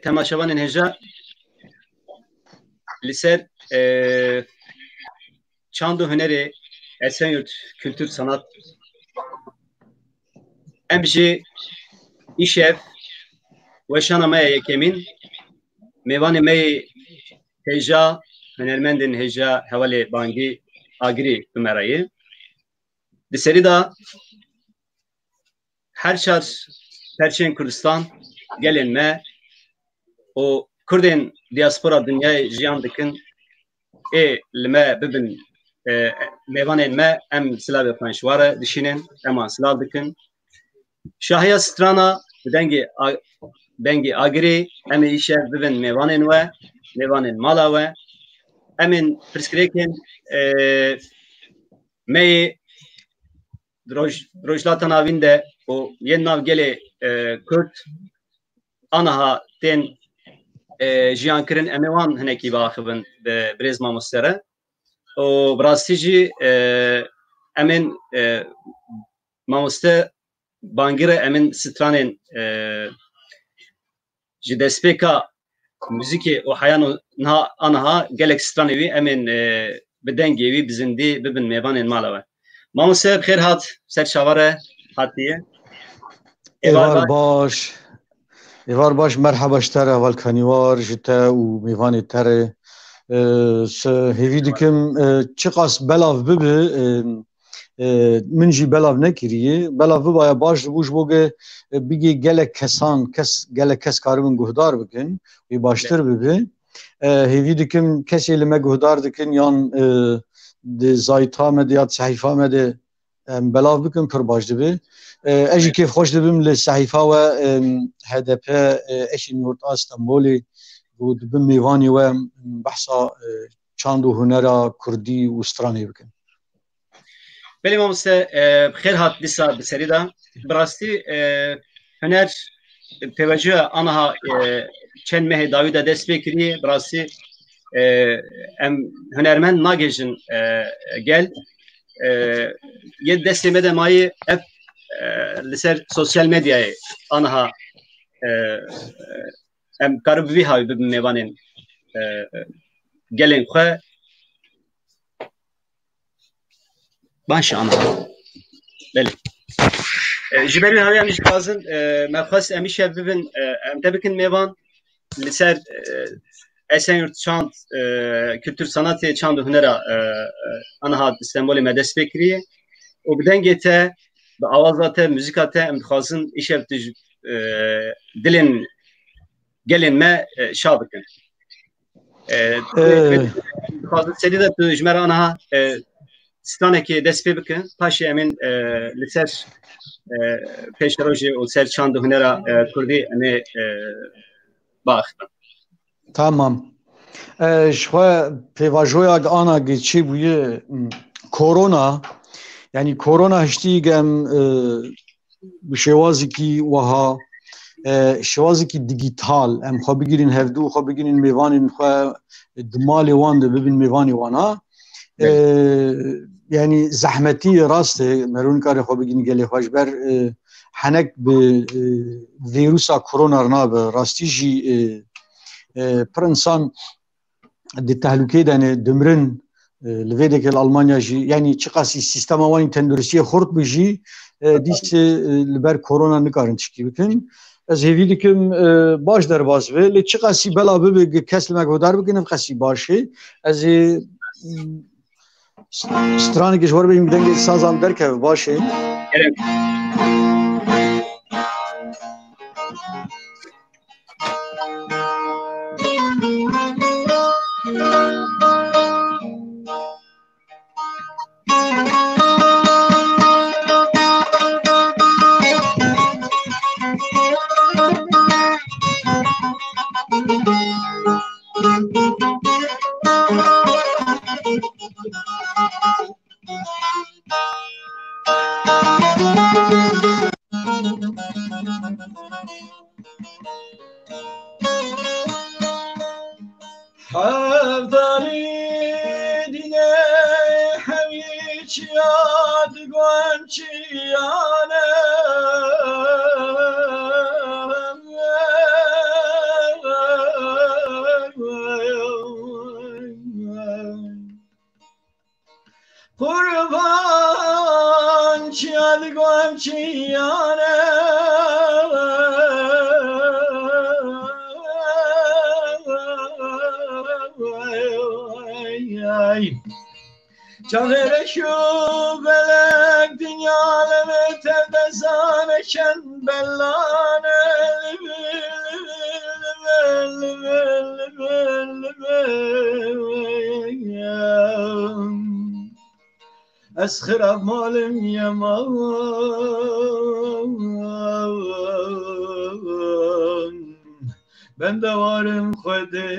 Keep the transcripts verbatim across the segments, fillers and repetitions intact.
temaşevanên hêja li ser, e, çand û hunerê Esenyurt Kültür Sanat. Em jî îşev weşana me ye yekemîn. Mêvanê me yê hêja, hunermendên hêja hevalê Bangî Agirî bi me re ye. Di serî de her çar perçên Kurdistan, gelên me û Kurdên diaspora dinyayê jiyan dikin, ê li me bibin, e, mêvanên me, em silavê xwe ji wan re dişînin, em wan silav dikin. Şahiya strana bi dengê a-, dengê Agirê, em ê îşev bibin mêvanên we, mêvanên mala we. Em ên pirsgirêkên, e, me yê di roj-, Rojhilata Navîn de û yên nav gelê, e, Kurd aniha tên, e, jiyan kirin, em ê wan hinekî biaxivin bi birêz mamoste re. Û bi rastî jî, e, em ên, e, mamoste Bangî re em ên stranên, e, ji destpêka muzîkê û heya niha, aniha gelek stranê wî em ên, e, bi dengê wî, bi zindî bibin mêvanên mala we. Mamoste, bi xêr hat, ser çava re hatiye. Êvar baş. Êvar baş, merheba ji te re, heval Kanîwar, ji te û mêvanê te re. E, se-, hêvî dikim, e, çiqas belav bibe, e, e, min jî belav nekiriye. Belav bibaya baş dibû, ji bo ge, e, bigê gelek kesan, kes, gelek kes karibin guhdar bikin, wê baştir bibe. E, hêvî dikim kesê li me guhdar dikin yan, e, di zayta me de ya di sehîfa me de, em, belav bikin, pir baş dibe. E, ez jî kêfxweş dibim li sehîfa we, em, H D P, e, Eşên Yurta Stenbolê û dibim mêvanê we, em, behsa, e, çand û hunera kurdî û stranê bikin. Belê mamoste, e, bi xêr hat dîsa bi serî de. Bi rastî, e, huner pêvajoya aniha, e, çend mehê dawî de dest pê kiriye. Bi rastî, e, em hunermend nagêjin, e, gel. E, yê destê me de mayî ev, e, li ser sosyal medyayê aniha, e, em karin bi vî hawî bibin mêvanên, e, gelên xwe. Baş ana. Belê. E, ji ber wî hawî em jî dixwazin, e, me xwest em îşev bibin, e, em te bikin mêvan. Li ser, e, Esenyurt çand, e, kültür sanatê çand û hunera, e, e, aniha Stenbolê me dest pê kiriye. Û bi dengê te, bi awaza te, muzîka te em dixwazin îşev tu ji, e, dilên gelên me, e, şa bikin. E, Ee, dixwazin serî de tu ji me re aniha, e, stranekê dest pê bike. Paşê em ên, e, li ser, e, pêşerojê û ser çand û hunera, e, kurdî em ê, e, biaxivin. Tamam. E, ji xwe pêvajoya ana gi çê bûye, m, korona, yanî korona hiştî gem, e, bi şêwazekî wiha, e, şêwazekî digîtal, em xwe bigirîn hevdû, xwe bigirîn mêvanên xwe di malê wan de bibin mêvanê wan a. E, Evet. Yanî zehmetî rast e, merû nikare xwe bigirîn gelê xwe ji ber, e, henek bi, e, vîrusa korona re nabe. Rastî jî, e, e, pir insan di tehlûkeyê de ne, dimirin, e, li vê dekê li Almanya jî, yanî çiqasî sîstema wan ên tenduristiyê xurt bi jî, e, dîsê, e, li ber korona nikarin tiştî bikin. Ez hêvî dikim, e, baş derbas be, lê çiqasî bela bibe, kes li me guhdar bikin, ev qasî baş e. Ez ê, m, s-, stranekê ji we re bêjim, dengê sazan derkeve, baş e. Gerek. Hevdarî dîne hemî çiya digon çiyane. Guamçiyane. Çavêreş û belek dinya leme tevdezane çend bellane. Ez xirab malim yeman, ben de warim Xwedê.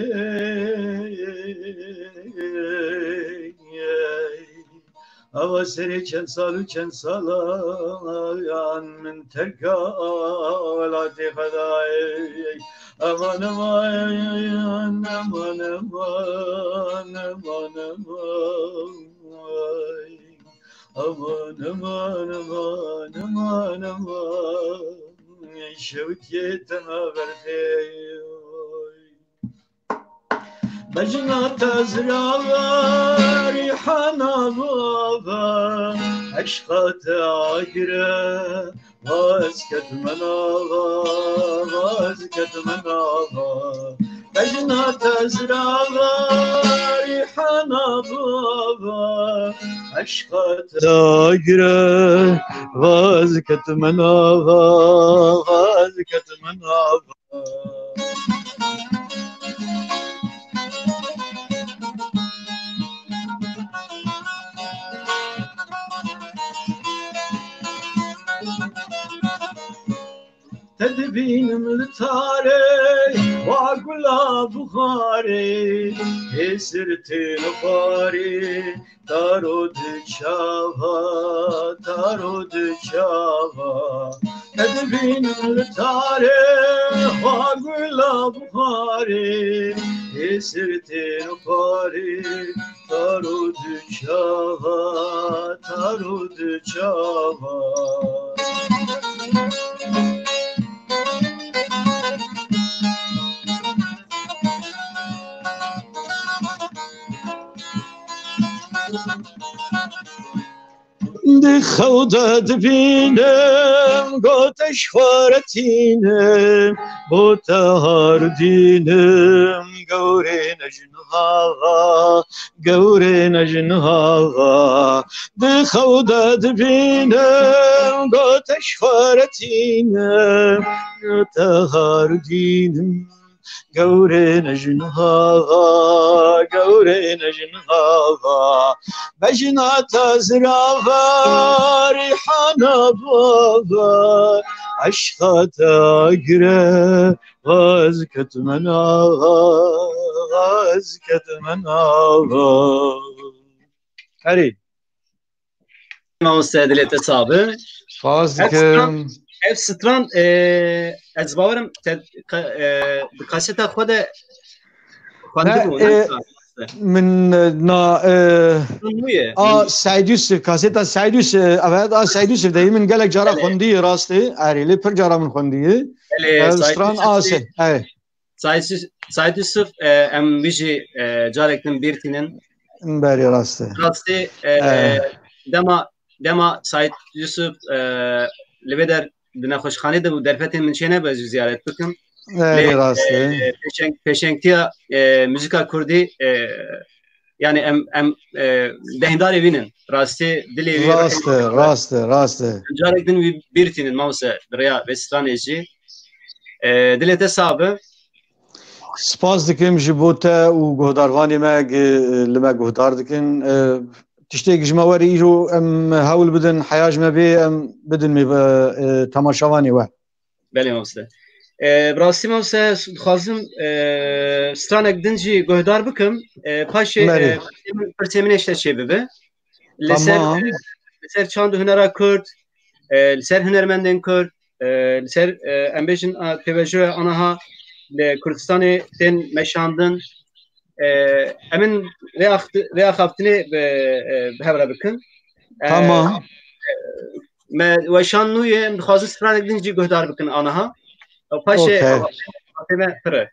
Ava serê çend sal û çend salan min terka welatê xwe dayê. Aman, aman, aman, aman, aman, aman. Aman, aman, aman, aman, aman. Şewitiyê te nabertê. Bejna te zirava, rîhana bava, eşqa te agire. Vaz ket min ava, vaz ket min ava. Bejna te zirava, rîhana bava, eşqa te agire. Vaz ket min ava, vaz ket min ava. Te dibînim li tarê, wa gula buxarê, hêsir tên xwarê, taro di çava, taro di çava. Te dibînim li tarê, wa gula buxarê, hêsir tên xwarê, taro di çava, taro di çava. Di xew de dibînim, go te ji xwe re tînim, bo te har dînim, gewrê nejin hava, gewrê nejin hava. Di xew de dibînim, go te ji xwe re tînim, go te har dînim. Gewrê nejin hava, gewrê nejin hava. Bejna te zirava, rîhana bava. Eşqa te agire, vaz ket min ava, vaz ket min ava. Herî. Mamoste, dilê te sax be. Spas dikim. Ev stran, ev stran, e, ez bawerim te, ka-, e, di kaseta xwe de xwendibû, ne? E, min, e, na, e, a Seîd Yusuf, kaseta Seîd Yusuf, evet, a Seîd Yusuf de min gelek cara xwendiye, rastê, erê, lê pir cara min xwendiye. Belê, ev stran a se, evet. Said Yus-, Said Yusuf, e, em wî jî, e, carek din bîr tînin. Berê rast e. Rastî, e, dema, dema Said Yusuf, e, li vê der di nexweşxanê de bû, derfetê min çênebe ez jî ziyaret bikim. Berê rast e. Lê, e, pêşeng-, pêşengtiya, e, muzîka kurdî, e, yani em, em, e, deyndarê wî nin. Rastî dilê wî, rast e, rast e, rast e. Carek din wî bîr tînin, mawse, bi rêya vê stranê jî. E, dilê te sax be. Spas dikim ji bo te û guhdarvanê me, gi-, li me guhdar dikin. E, tiştê ji me werî îro em hewl bidin, heya ji me bê, em bidin me, e, temaşevanê we. Belê, mamoste. E, bi rastî, mamoste, dixwazim, e, stranek din jî guhdar bikim. E, paşê, e, pirsê min, pirsê min ê ji te çê bibe. Li ser, e, li ser çand û hunera kurd, e, li ser hunermendên kurd, e, li ser, e, em bêjin, a, pêvajoya aniha li Kurdistanê tên meşandin. E, em ên vê axt-, vê axaftinê bi, e, bi hev re bikin. E, e, me weşan nû ye, em dixwazin stranek din jî guhdar bikin aniha. Ew paşê axaftinê me pir e.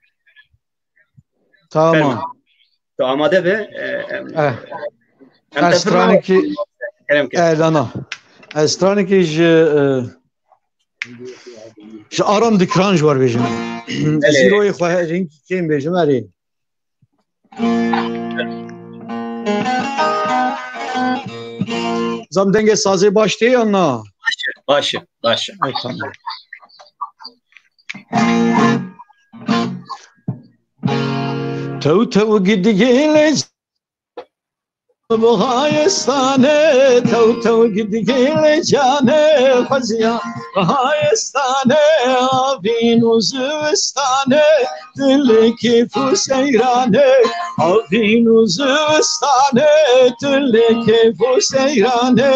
Tamam. Fermo. Tu amade be, e, em, eh, em te strankî, kerem ke. Eh, dana. Ez stranekî ji, e, ji Aram Dikran ji we re bêjim. Ez Belê. îroyê xwe rengî kêm bêjim, erê. Zam dengê sazê baş tê yan na? Baş e, baş e, baş e. Ay, tamam. Tew tew gidigêlê bi hayestane, tew tew gidigêlê canê xweziya bi hayestane, avîn û zivistane, dilê kêf û seyrane, avîn û zivistane, dilê kêf û seyrane.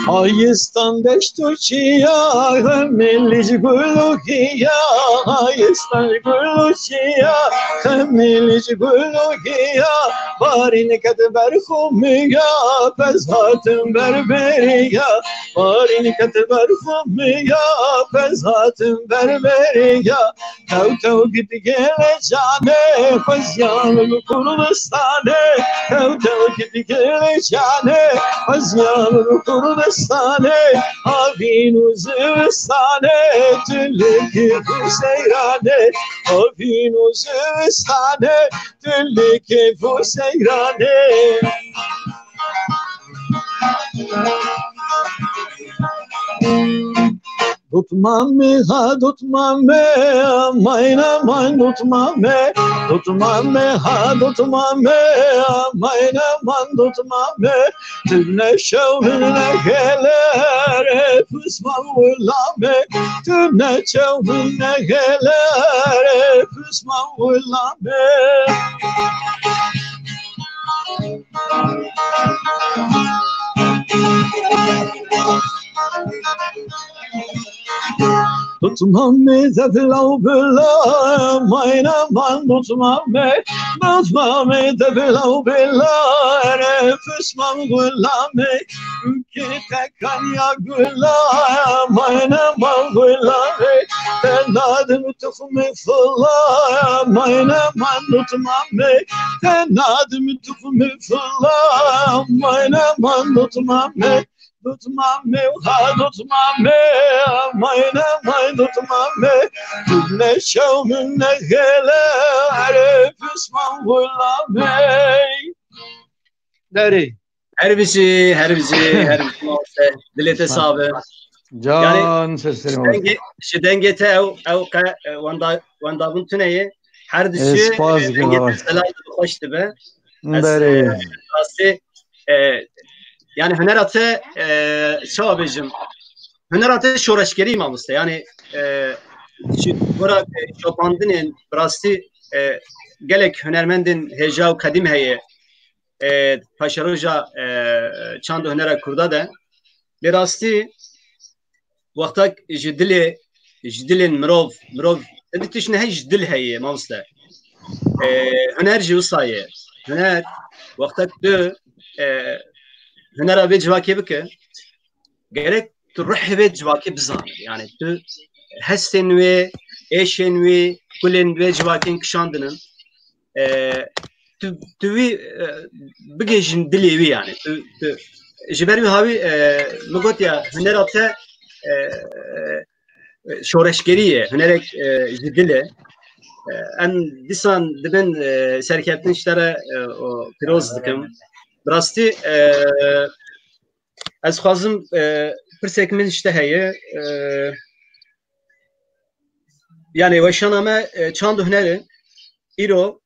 Hayistan deşt û çiya, xemilî ji gul û giya, hayistan ji gul û çiya, xemilî ji gul û giya, barîn ket ber xwe miya, pez hatim ber beriya, barîn ket ber xwe miya, pez hatim ber beriya. Tew tew gidigêlê canê, xweziya min Kurdistanê. Tew tew gidigêlê canê, xweziya min Kurdistanê. Havîn û zivistanê, tu lê kêf û seyranê. Havîn û zivistanê, tu lê kêf û seyranê. Dotmame ha dotmame, mayna man dotmame. Dotmame ha dotmame, mayna man dotmame. Tune çew ne gelere, pisman wulame. Tune çew ne gelere, pisman wulame. Dotmame devla û bila, mayna man dotmame. Dotmame devla û bila, re pisman gulame. Ki te kanya gula, mayna man gulame. Te nadim tuxmi fula, mayna man dotmame. Te nadim tuxmi fula, mayna man dotmame. Dotmame, ha dotmame, mayne may dotmame. Tune çew min ne gele, are pisman gulame. Derê. Her bijî, her bijî, her bijî mamoste. Dilê te sax be. Can, yani, ser serê ji dengê, ji dengê te ew, ew qe, e, wenda, wendabûn tune ye. Her dişi, spas e, dikim, dengê te selam xweş dibe. Ez, e, rastî, e, yani hunera te, e, çawa bêjim? Hunera te şoreşgerî mamoste. Yani, e, ji gora, e, şopandinên, bi rastî, e, gelek hunermendên hêja û qedîm heye. E, paşeroja, e, çand û hunera kurda de. Lê rastî, wextak ji dilê, ji dilên mirov, mirov, di tişt ne hej dil heye, mamoste. E, huner jî wisa ye. Huner, wextek tu, e, hunera vê civakê bike, gerek tu ruhê vê civakê bizanî. Yani tu hestên wê, êşên wê, kulên vê civakên kişandin in. E, tu, tu wî, e, bigihîjin dilê wî yani. Tu, tu, ji ber wî hawî, e, min gotiya hunera te, e, şoreşgerî ye, hunerek, e, ji dil e. E, em dîsan dibin, e, serkeftin ji te re, e, û pîroz dikim. Bi rastî, e, ez xwazim, e, pirsek min ji te heye. E, yani weşana me, e, çand û huner e. Îro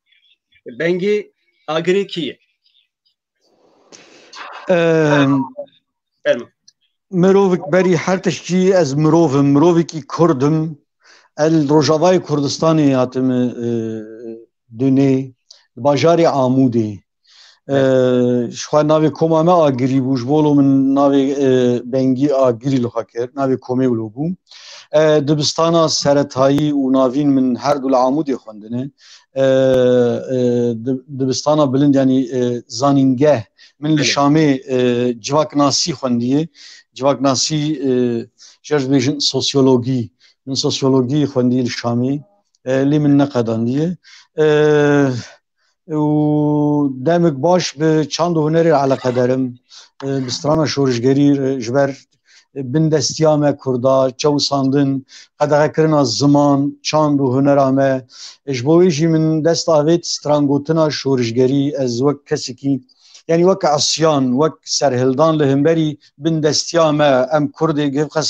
bengî agirî kî ye? Em, Fermo. Mirovik berî her tiştî ez mirov im, mirovekî Kurd im. Ez li Rojavayê Kurdistanê hatime, e, dunê, li bajarê Amûdê. E, ji xwe navê koma me Agirî bû, ji bo lo min navê, e, Bengî Agirî li xwe kir, navê komê wilo bû. E, dibistana seretayî û navîn min her du li Amûdê xwendine. E, e, di-, dibistana bilind, yanî, e, zanîngeh, min li Belê. Şamê, e, civaknasî xwendiye. Civaknasî, e, ji bêjin sosyologî. Min sosyologî xwendiye li Şamê. E, lê min neqedandiye. E, û demik baş bi çand û hunerê eleqedar im. E, bi strana şorişgerî, e, ji ber bindestiya me Kurda, çewisandin, qedexekirina ziman, çand û hunera me. E, ji bo wê jî min dest avêt strangotina şorişgerî, ez wek kesekî, yanî wek esyan, wek serhildan li hemberî bindestiya me, em Kurdê givqes,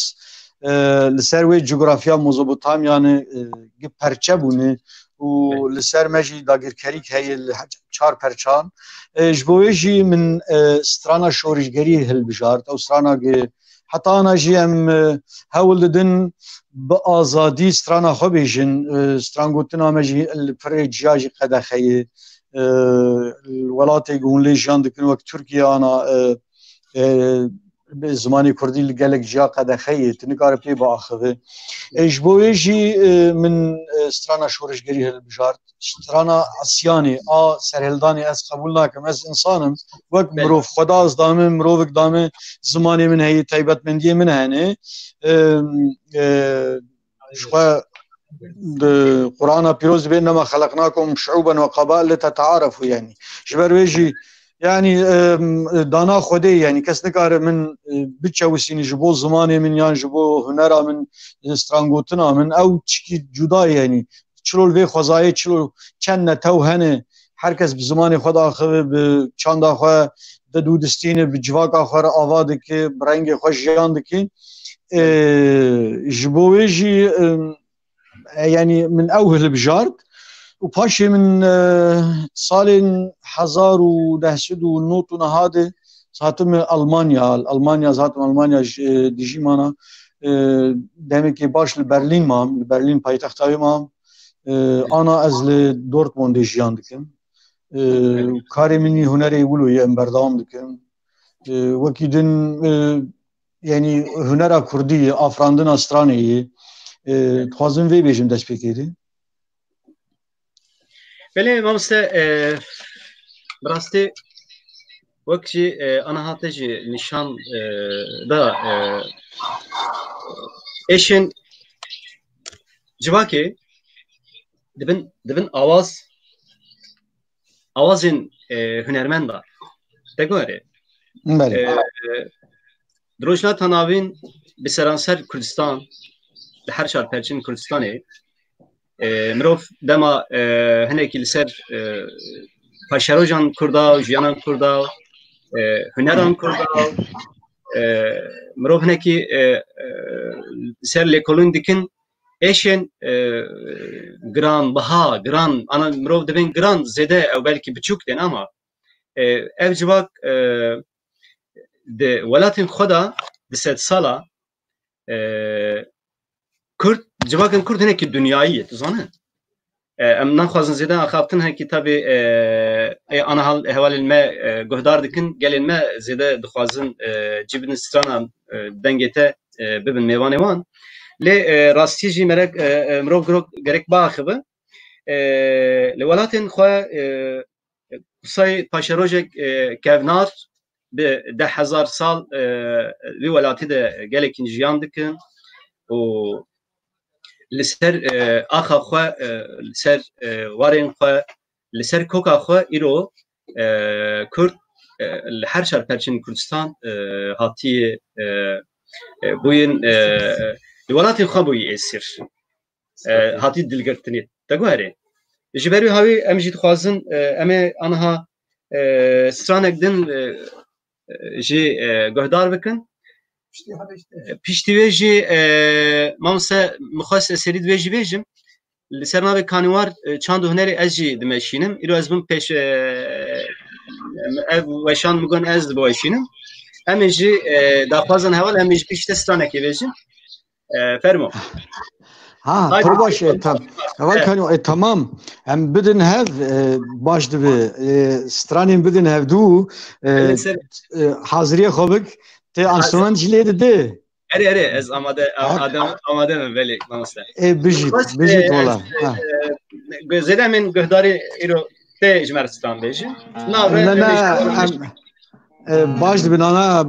e, li ser wê cografya Mezopotamyanê, e, gi perçe bûne û li ser me jî dagirkerîk heye li he-, çar perçan. E, ji bo wê jî min, e, strana şorişgerî hilbijart. Ew strana gi heta ana jî em, e, hewl didin bi azadî strana xwe bêjin. E, strangotina me jî li pirê ciya jî qedexe ye. E, welatê ku hûn lê jiyan dikin wek Tirkiye ana, e, e, bi zimanê kurdî li gelek ciya qedexe ye, tu nikare pê biaxive. E, ji bo wê jî, e, min, e, strana şorişgerî hilbijart. Strana esyanê, a serhildanê ez qebûl nakim. Ez însan im. Wek Belê. Mirov, Xweda ez dame, mirovek dame, zimanê min heye, taybetmendiyê min hene. E, e, ji xwe di Qur'ana Pîroz dibê, "Nema xeleqnakum şu'uben ve qabail li tete'arefu", yanî. Ji ber wê jî, yanî, em, dana Xwedê, yanî kes nikare min, e, biçewisîne ji bo zimanê min yan ji bo hunera min, e, strangotina min. Ew çikî cuda ye, yanî. Çilo li vê xwezayê, çilo çend netew hene, her kes bi zimanê xwe diaxive, bi çanda xwe didûdistîne, bi civaka xwe re ava dike, bi rengê xwe jiyan dike. E, ji bo wê jî, e, e, yanî min ew hilbijart û paşê min, e, salên hezar û neh sed û nod û neh de ez hatime Almanya. Almanya, ez hatim Almanya, ji, e, dijî mana, e, demekê baş li Berlîn mam, li Berlîn paytexta wê mam. E, ana ez li Dortmundê jiyan dikim. E, karê min jî hunerê wilo ye, em berdewam dikim. E, wekî din, e, yanî hunera kurdî ye, afirandina stranê ye. E, dixwazim vê bêjim destpêkê de. Belê, mamoste, e, bi rastî wek jî, e, aniha te jî nîşan, e, da, e, êşên civakê dibin, dibin awaz, awazên, e, hunermenda. Te guherê. Belê. E, di Rojhilata Navîn bi seranser Kurdistan, di her çar perçên Kurdistanê, e, mirov dema, e, hinekî li ser, e, paşerojan Kurda û jiyanan Kurda, e, huneran Kurda, e, mirov hinekî, e, e, li ser lêkolîn dikin, êşên, e, giran, biha, giran, ana mirov dibên giran zêde ew belkî biçûk tên ama, e, ev civak, e, di welatên xwe de di sedsala, e, Kurd, civakên Kurd hinekî dinyayî ye, tu zane. E, em naxwazin zêde axaftin, hinekî tabî, e, ê ana hal, hevalên me, e, guhdar dikin, gelên me zêde dixwazin, e, cî bidin strana, e, dengê te, e, bibin mêvanê wan. Lê, e, rastî jî merek, e, e, mirov girok gerek biaxive. E, li welatên xwe, e, qisayê paşerojek, e, kevnar bi deh hezar sal, e, vî welatî de gelekî jiyan dikin û li ser, e, axa xwe, e, li ser, e, warên xwe, li ser koka xwe îro, e, Kurd, e, li her çar perçên Kurdistan, e, hatiye, e, e, bûyin, e, li welatên xwe bûyî êsîr. E, hatî dilgirtinê. Te guherê. Ji ber wî hawî em jî dixwazin, e, em ê aniha, e, stranek din, e, e, jî, e, guhdar bikin. E, piştî wê jî, e, mamoste min xwest ez serî di wê jî bêjim. Li ser navê Kanîwar, e, çand û hunerê ez jî dimeşînim. Îro ez bûm pêş, e, ev weşan min got ez dibiweşînim. Em ê jî, e, daxwazin heval, em ê jî piştî stranekê bêjin. E, fermo. Ha, pir baş e, tam. Heval Kanî, e, tamam. Em bidin hev, e, baş dibe. E, stranên bidin hev dû, e, e, haziriye xwe bik. Te enstrûman jî lê dide. Erê, erê, ez amade, amade, amade me, belê, mamoste. E, bijît, bijît wala. E, zêde min guhdarî îro tê ji me re stran bêjin. Na, ne, ne, em, e, baş dibin, ana,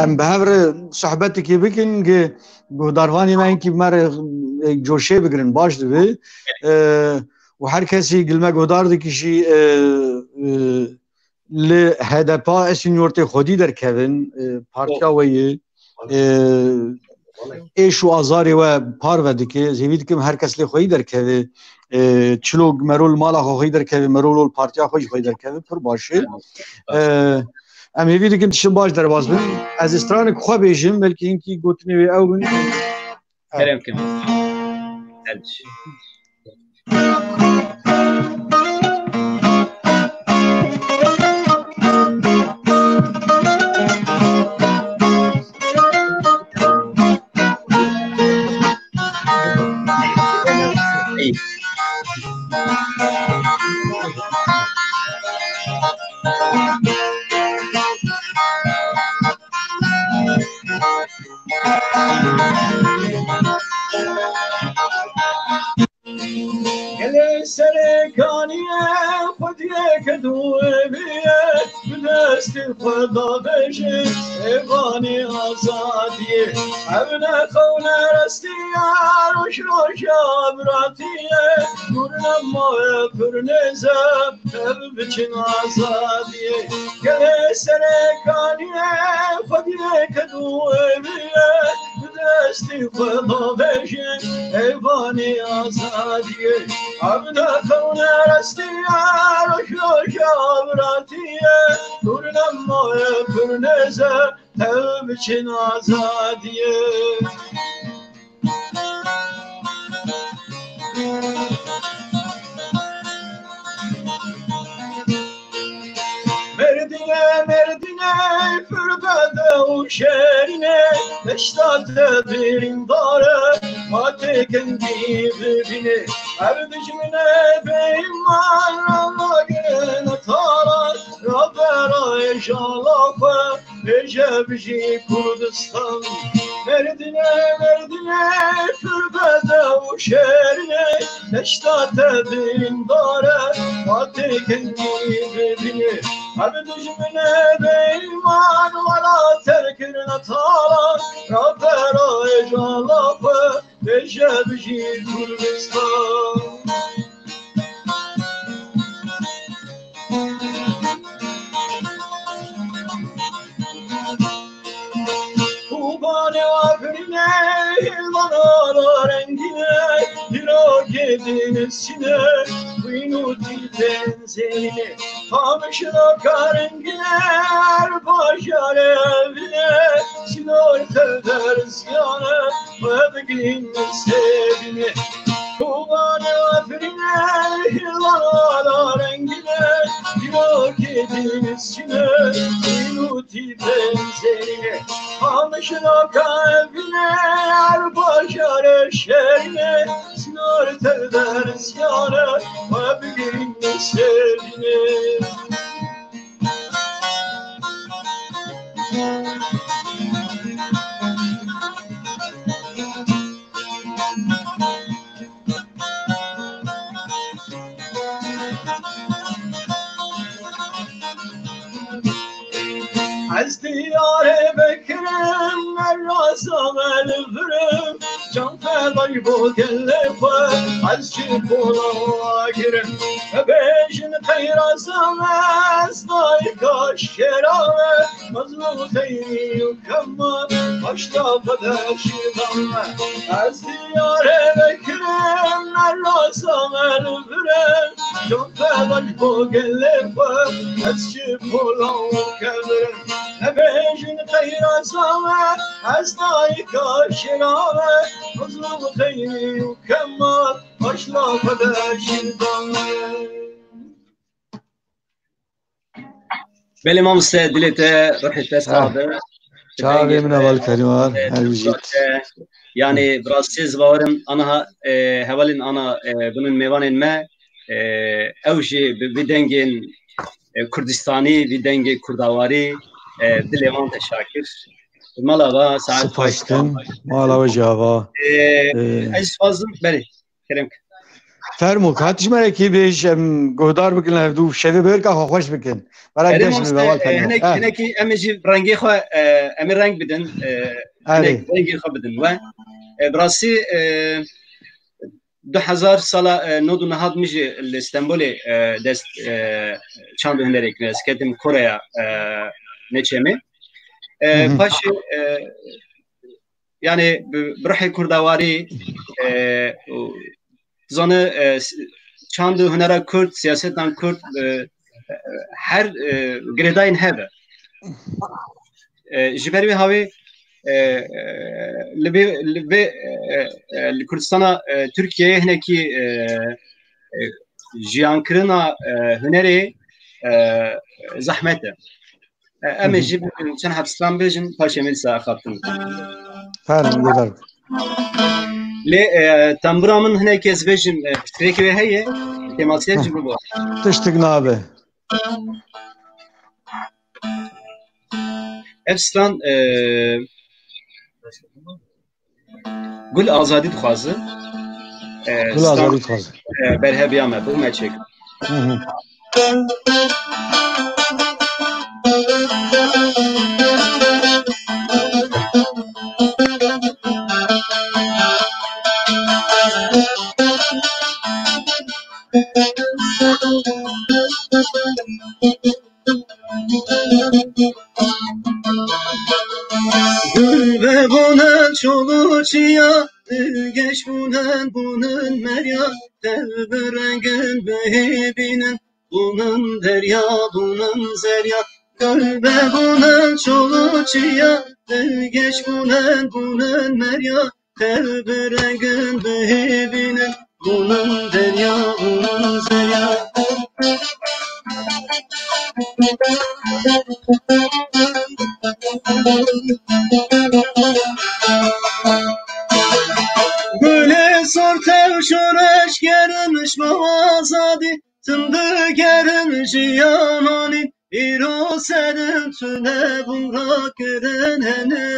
em bi hev re sohbetekê bikin, ge guhdarvanê me hinkî bi me re, e, coşê bigirin, baş dibe. E, û her kesî gilme guhdar dikişî, e, e, li H D P a Esenyurt tê xwedî derkevin, e, partiya we yê, e, êş û azarê we parve dike. Ez hêvî dikim her kes lê xweyî derkeve. E, çilo mero li mala xwe xweyî derkeve, mero li partiya xwe jî xweyî derkeve. Pir baş e. E, em hêvî dikin tiştin baş derbas bin. Ez ê stranek xwe bêjim, belkî hinkî gotinê wê ew bin. Kerem kin. Her diş. Gelê serê kaniyê xwediyê ke dû eviye, bi destê xwe davêjê êvanê azadiyê. Ev ne xew ne restiye, roj roja biratiyê, dûr nemaye pir nêze, ev biçin azadiyê. Gelê serê kaniyê xwediyê ke dû eviye, bi destê xwe davêjê êvanê azadiyê. Ev ne xew ne restiye, roj roja biratiyê, dûr nemaye pir nêze, ew biçin azadiyê. Merdîne, Merdîne, pir bede û şêrîne, deşta te birîndar e, ma tê kengî bibîne. Ev dijmine bêîman, rana girine taran, rabera êjala xwe, bêje bijî Kurdistan. Merdîne, Merdîne, pir bede û şêrîne, deşta te birîndar e, ma tê kengî bibîne. Ev dijmine bêîman, wela terkirine talan, rabera êjala xwe, bêje bijî Kurdistan. Kobanê Afrînê, hêvana rengîne, dîrokê dînî sîne, xwîn û tîtên zêrîne. Qamişlo karengîne, her bajarê evîne, sînor tev derziyane, xwe bigihîn sêdîne. Kobanê Afrînê, hêvana rengîne, dîrokê dînî sîne, xwîn û tîtên zêrîne. Qamişlo karengîne, her bajarê şêrîne, sînor tev derziyane, xwe bigihîn sêdîne. Ez diyarê Bekirim, me raza me li vir im, can fedayî bo gelê xwe, ez ji pola girim. Me bêjin qeyraza me, ez dayika şêra me, Mezlûm Xeyrî û Kemal, başta xwe de şîdan me. Ez diyarê Bekirim, me raza me li vir im, can fedayî bo gelê xwe, ez ji pola û kevirim. Me bêjin qeyraza me, ez dayika şêra me, Mezlûm Xeyrî û Kemal, başla xwe de şîdan me. Belê mamoste, dilê te, ruhê te sax be. Çavê min heval Kerîm, her bijît. Yani, bi rastî ez bawerim aniha, e, hevalên ana, e, binûn mêvanên me, e, ew jî bi, bi dengên, e, Kurdistanî, bi dengê Kurdawarî, e, dilê wan te şakir. Mala va, saet Spas xweş. Kim, mala we java. E, E, ez dixwazim, belê, kerem. Fermû, ka tu ji me re kî bêj, em guhdar bikin, hevdû şevê bêrka xwe xweş bikin. Belek Erê geş mamoste, be, wal e, hinek, Ha. hinekî em ê jî rengê xwe, e, em ê reng bidin, e, Erê. hinek rengê xwe bidin we. E, bi rastî, e, du hezar sala, e, nod û nehad min jî li Stenbolê, e, dest, e, çand û hunerê kir. Ez ketim Koreya, e, neçemê. E, Hı hı. paşê, e, yani bi, bi ruhê Kurdawarî, e, û zane, e, s-, çand û hunera Kurd, siyasetan Kurd, e, e, her, e, girêdayên hebe. E, ji ber wê hawê, e, e, li vê, li vê, e, e, li Kurdistana, e, Tirkiyeyê hinekî, e, e, jiyankirina, e, hunerê, e, zehmet e. E, em ê Hı hı. jî çend heb stran bêjin, paşê em ê dîsa axaftin. Ferm, guhdar. Lê, e, tembura min hinek ez bêjim, e, pitirêkê wê heye, kêmasiyek jî bibo. Tiştik nabe. Ev stran, e, Gul azadî dixwaze. E, Gul stran, azadî dixwaze. E, berheviya me bû, me çêkir. Hı hı. Gul ve bonen çolu çiya, geç bonen bonen merya, tev bi rengin bihêbînin, bonen derya, bonen zerya. Gul ve bonen çolu çiya, geç bonen bonen merya, tev bi rengin bihêbînin, bonen derya, bonen zerya. Gulê sor tev şoreş gerin, şma azadî, tim digerin jiyananî. Îro serin tune bûn rakirin henî.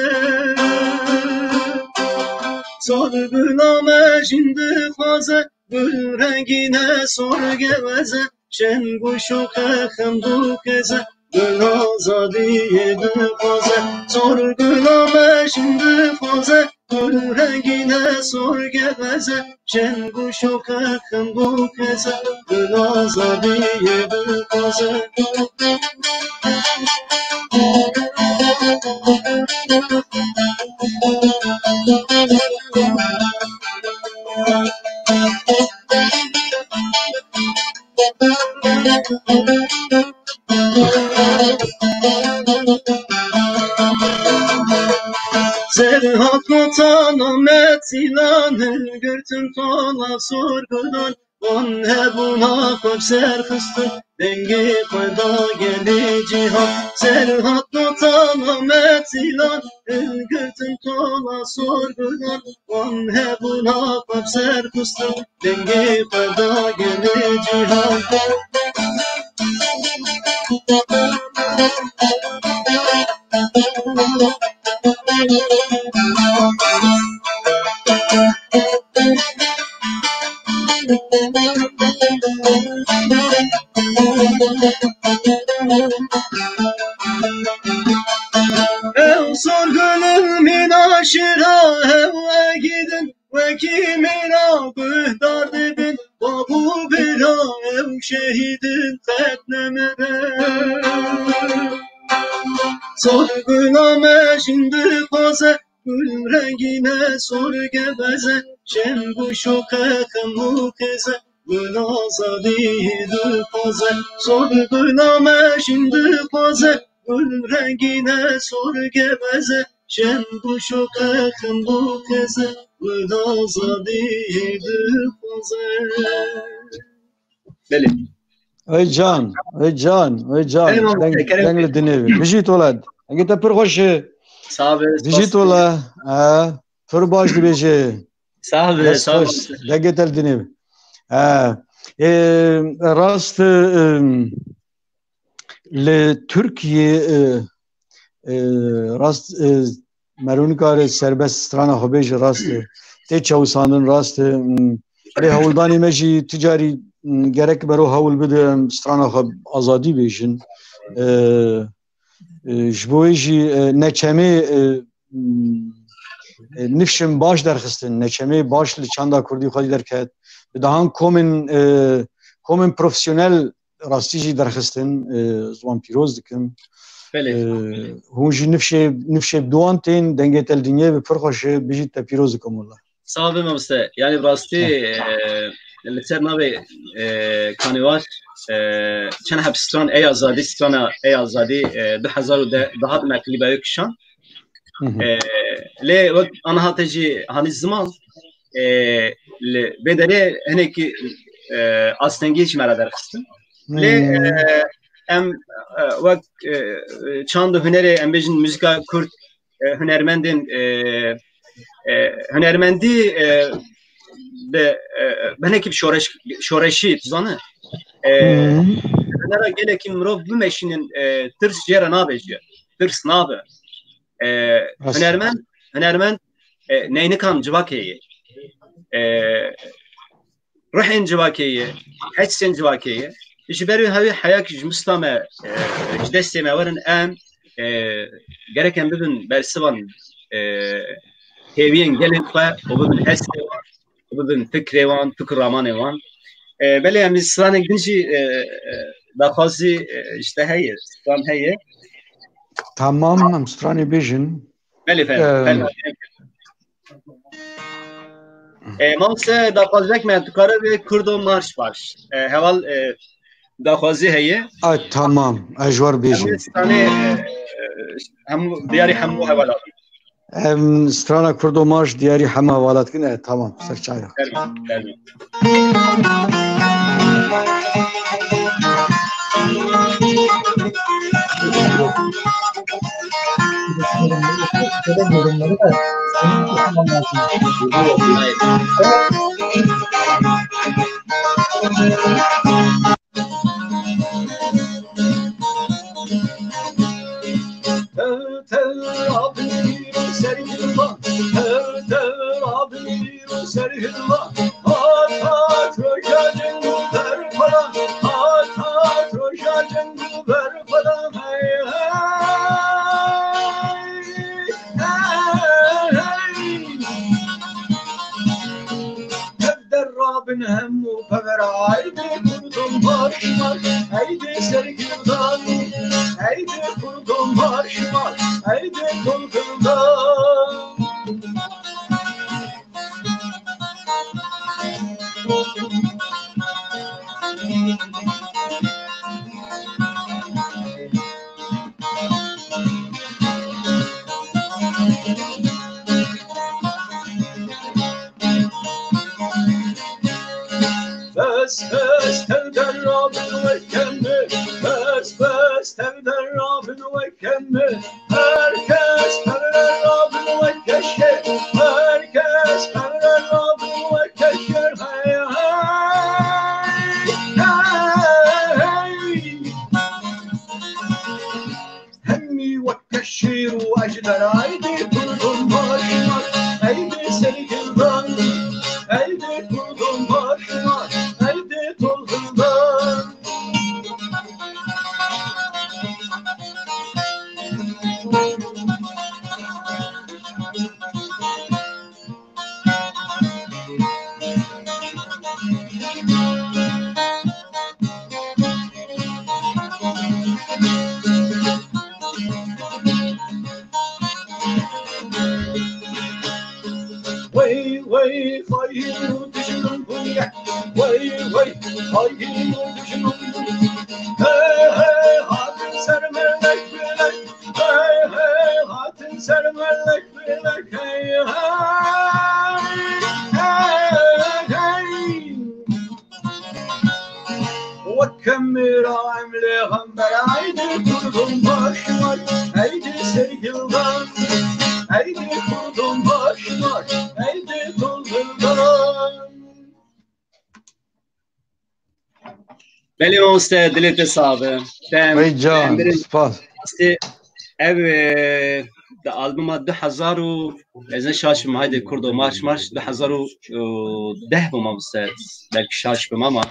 Sor gula me jîn dixwaze, gul rengîne sor geweze, şeng û şoqe xemb û keze, gul azadiyê dixwaze. Sor gula me jîn dixwaze, gul rengîne sor geweze, şeng û şoqe xemb û keze, gul azadiyê dixwaze. Serhat Kotan Ahmet Silan, hilgirtin tola sorgudan, wan hebûna xwe bi ser xistin, dengê xwe da gelê cîhan. Serhat Kotan Ahmet Silan, hilgirtin tola sorgudan, wan hebûna xwe bi ser xistin, dengê xwe da gelê cîhan. Ew sorgulin mîna şira ew egîdin. Wekî mêra guhdar dibin, bab û bira ew şehîdin qet nemire. Sorgula me jîn dixwaze, gul rengîne sor geweze, şeng û şoqe xem û keze, gul azadî dixwaze. Sorgula me jîn dixwaze, gul rengîne sor geweze, şeng û şoqe xem û keze, gul azadî dixwaze. Belê. Ey can, ey can, ey can. Belê, mamoste, Deng, kerem deng li dinê be. Bijî tola. Dengê te pir xweş e. Sağ be. Bijî tola. Ha. Pir baş dibêje. Sağ ol, Dest sağ ol. Xweş. Dengê te li dinê be. E, e, rast, e, li Tirkiye, e, e, rast, e, mero nikare serbest strana xwe bêje, rast e. Tê çewisandin, rast e. Hmm. Lê hewldanê me jî tu carî, hmm, gerek mero hewl bide em strana xwe azadî bêjin. E, e, ji bo wê jî, e, neçemê, e, hmm, e, nifşên baş derxistin, neçemê baş li çanda kurdî xwedî derket. Bi dehan komên, e, komên profesyonel rastî jî derxistin, e, ziwan pîroz dikim. Belê. E, hûn jî nifşê, nifşê bi duwan tên, dengê te li dinyê bi pir xweş e, bijî te pîroz dikim wela. Sağ ol mamoste. Yani rastî, Sağ ol. E, li ser navê, e, Kanîwaş, e, çend heb stran ey azadî, strana ey azadî, e, du hezar û deh, daha me klîba wê kişan. Hı hı. E, lê wek aniha te jî hanî ziman, e, li vê derê hinekî, e, astengî jî me re derxistin. Lê, Hı. e, em, e, wek, e, çand û hunerê, em bêjin muzîka kurd, e, hunermendên, e, e, hunermendî, e, bi, e, bi hinekî bi şoreş-, şoreşî, tu zanî? E, Hı. Hunera gelekî mirov bimeşînin, e, tirs jê re nabe jî. Tirs nabe. E, Rast. Hunermend, hunermend, e, neynikan civakê ye. E, ruhên civakê ye, hesên civakê ye. Ji ber wê hewî heyek ji mista me, e, ji destê me werin em, e, gerek em bibin bersivan, e, hêviyên gelên xwe û bibin hestê wan, û bibin fikrê wan, fikr ramanê wan. E, belê em stranek din jî, e, e, daxwazî, e, ji te heye, stran heye. Tamam, em stranê bêjin. Belê, fermo, Em, fermo. E, mamoste, daxwazek me, tu kare vê Kurdo marş marş. E, heval, e, daxwazî heye. Ay, tamam. Ez ji we re bêjim. Em stranê, e, hemû, diyarî hemû hevalan. Em strana Kurdo marş diyarî hemû hevalat kin. E, tamam. Ser çaya. Fermo, fermo. Tev tev rabîr û serhilvan, tev tev rabîr û serhilvan. Hat hat roja ceng û berxwedan, hat hat roja ceng û berxwedan. Hey, hey, hey, hey. Tev derrabin hemû pevera, heydê kurdon marş marş, heydê sergirdan, heydê kurdon marş marş, heydê tolgirdan. Bes bes tev derrabin weke me, bes bes tev derrabin weke me. Her kes pere rabin weke şer, her kes pere rabin weke şer. Hey, hey, hey. Hemî weke şêr û ejdera, heydê kurdon marş marş, heydê sergirdan, heydê kurdon marş marş, heydê tolgirdan. Wey, wey, xayîn û dijmin bûn yek. Wey, wey, xayîn û dijmin bûn. Hey, hey, hatin ser melek melek. Hey, hey, hatin ser melek melek. Hey, hey, hey, hey. Weke mêra em lê hember, heydê kurdon marş marş, heydê sergildan, heydê kurdon marş marş. Belê mamoste, dilê te sax be. Te em, Vey can, em birin spas. rastî ev, e, di albuma du hezar û, ez ne şaş bim, haydi Kurdo, marş marş, du hezar û deh bû mamoste. Belkî şaş bim ama.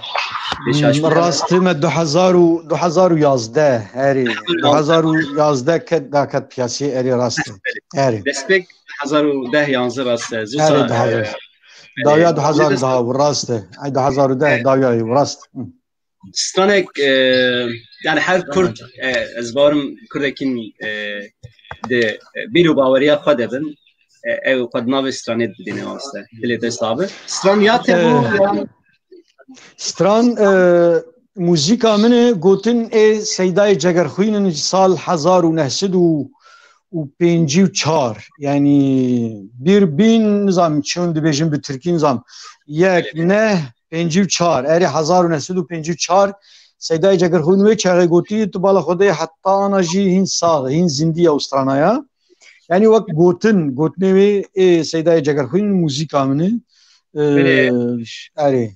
Lê şaş Hmm, bim. Rastî me du hezar û, du hezar û yazdeh, erê. Du hezar û yazdeh ket, da ket piyasê, erê, rastî. Erê. Destpêk du hezar û deh yanzî rast e. Erê, Zusa, du hezar. e, Dawiya e, du hezar daha bû, rast e. Ay, du hezar û deh, dawiya, rast. Hı. Stranek, e, yani her Kurd, e, ez bawerim Kurdekî, e, di, e, bîr û baweriya xwe de bin, e, ew xwe di navê stranê dibîne mamoste. Dilê te sax be. Stran ya te bû, E, yan Stran, e, muzîka min e, gotin ê Seydayê Cegerxwîn in ji sal hezar û neh sed û pêncî û çar. Yani bir bin, nizam çûn dibêjin bi Tirkî, nizam. Yek, neh, pêncî û çar. Erê, hezar û neh sed û pêncî û çar. Seydayê Cegerxwîn wê çaxê gotî, tu bala Xwedê heta ana jî hîn sax, hîn zindî ya û strana ya. Yani wek gotin, gotinê wê ê Seydayê Cegerxwîn muzîka min e. E, Belê. Erê.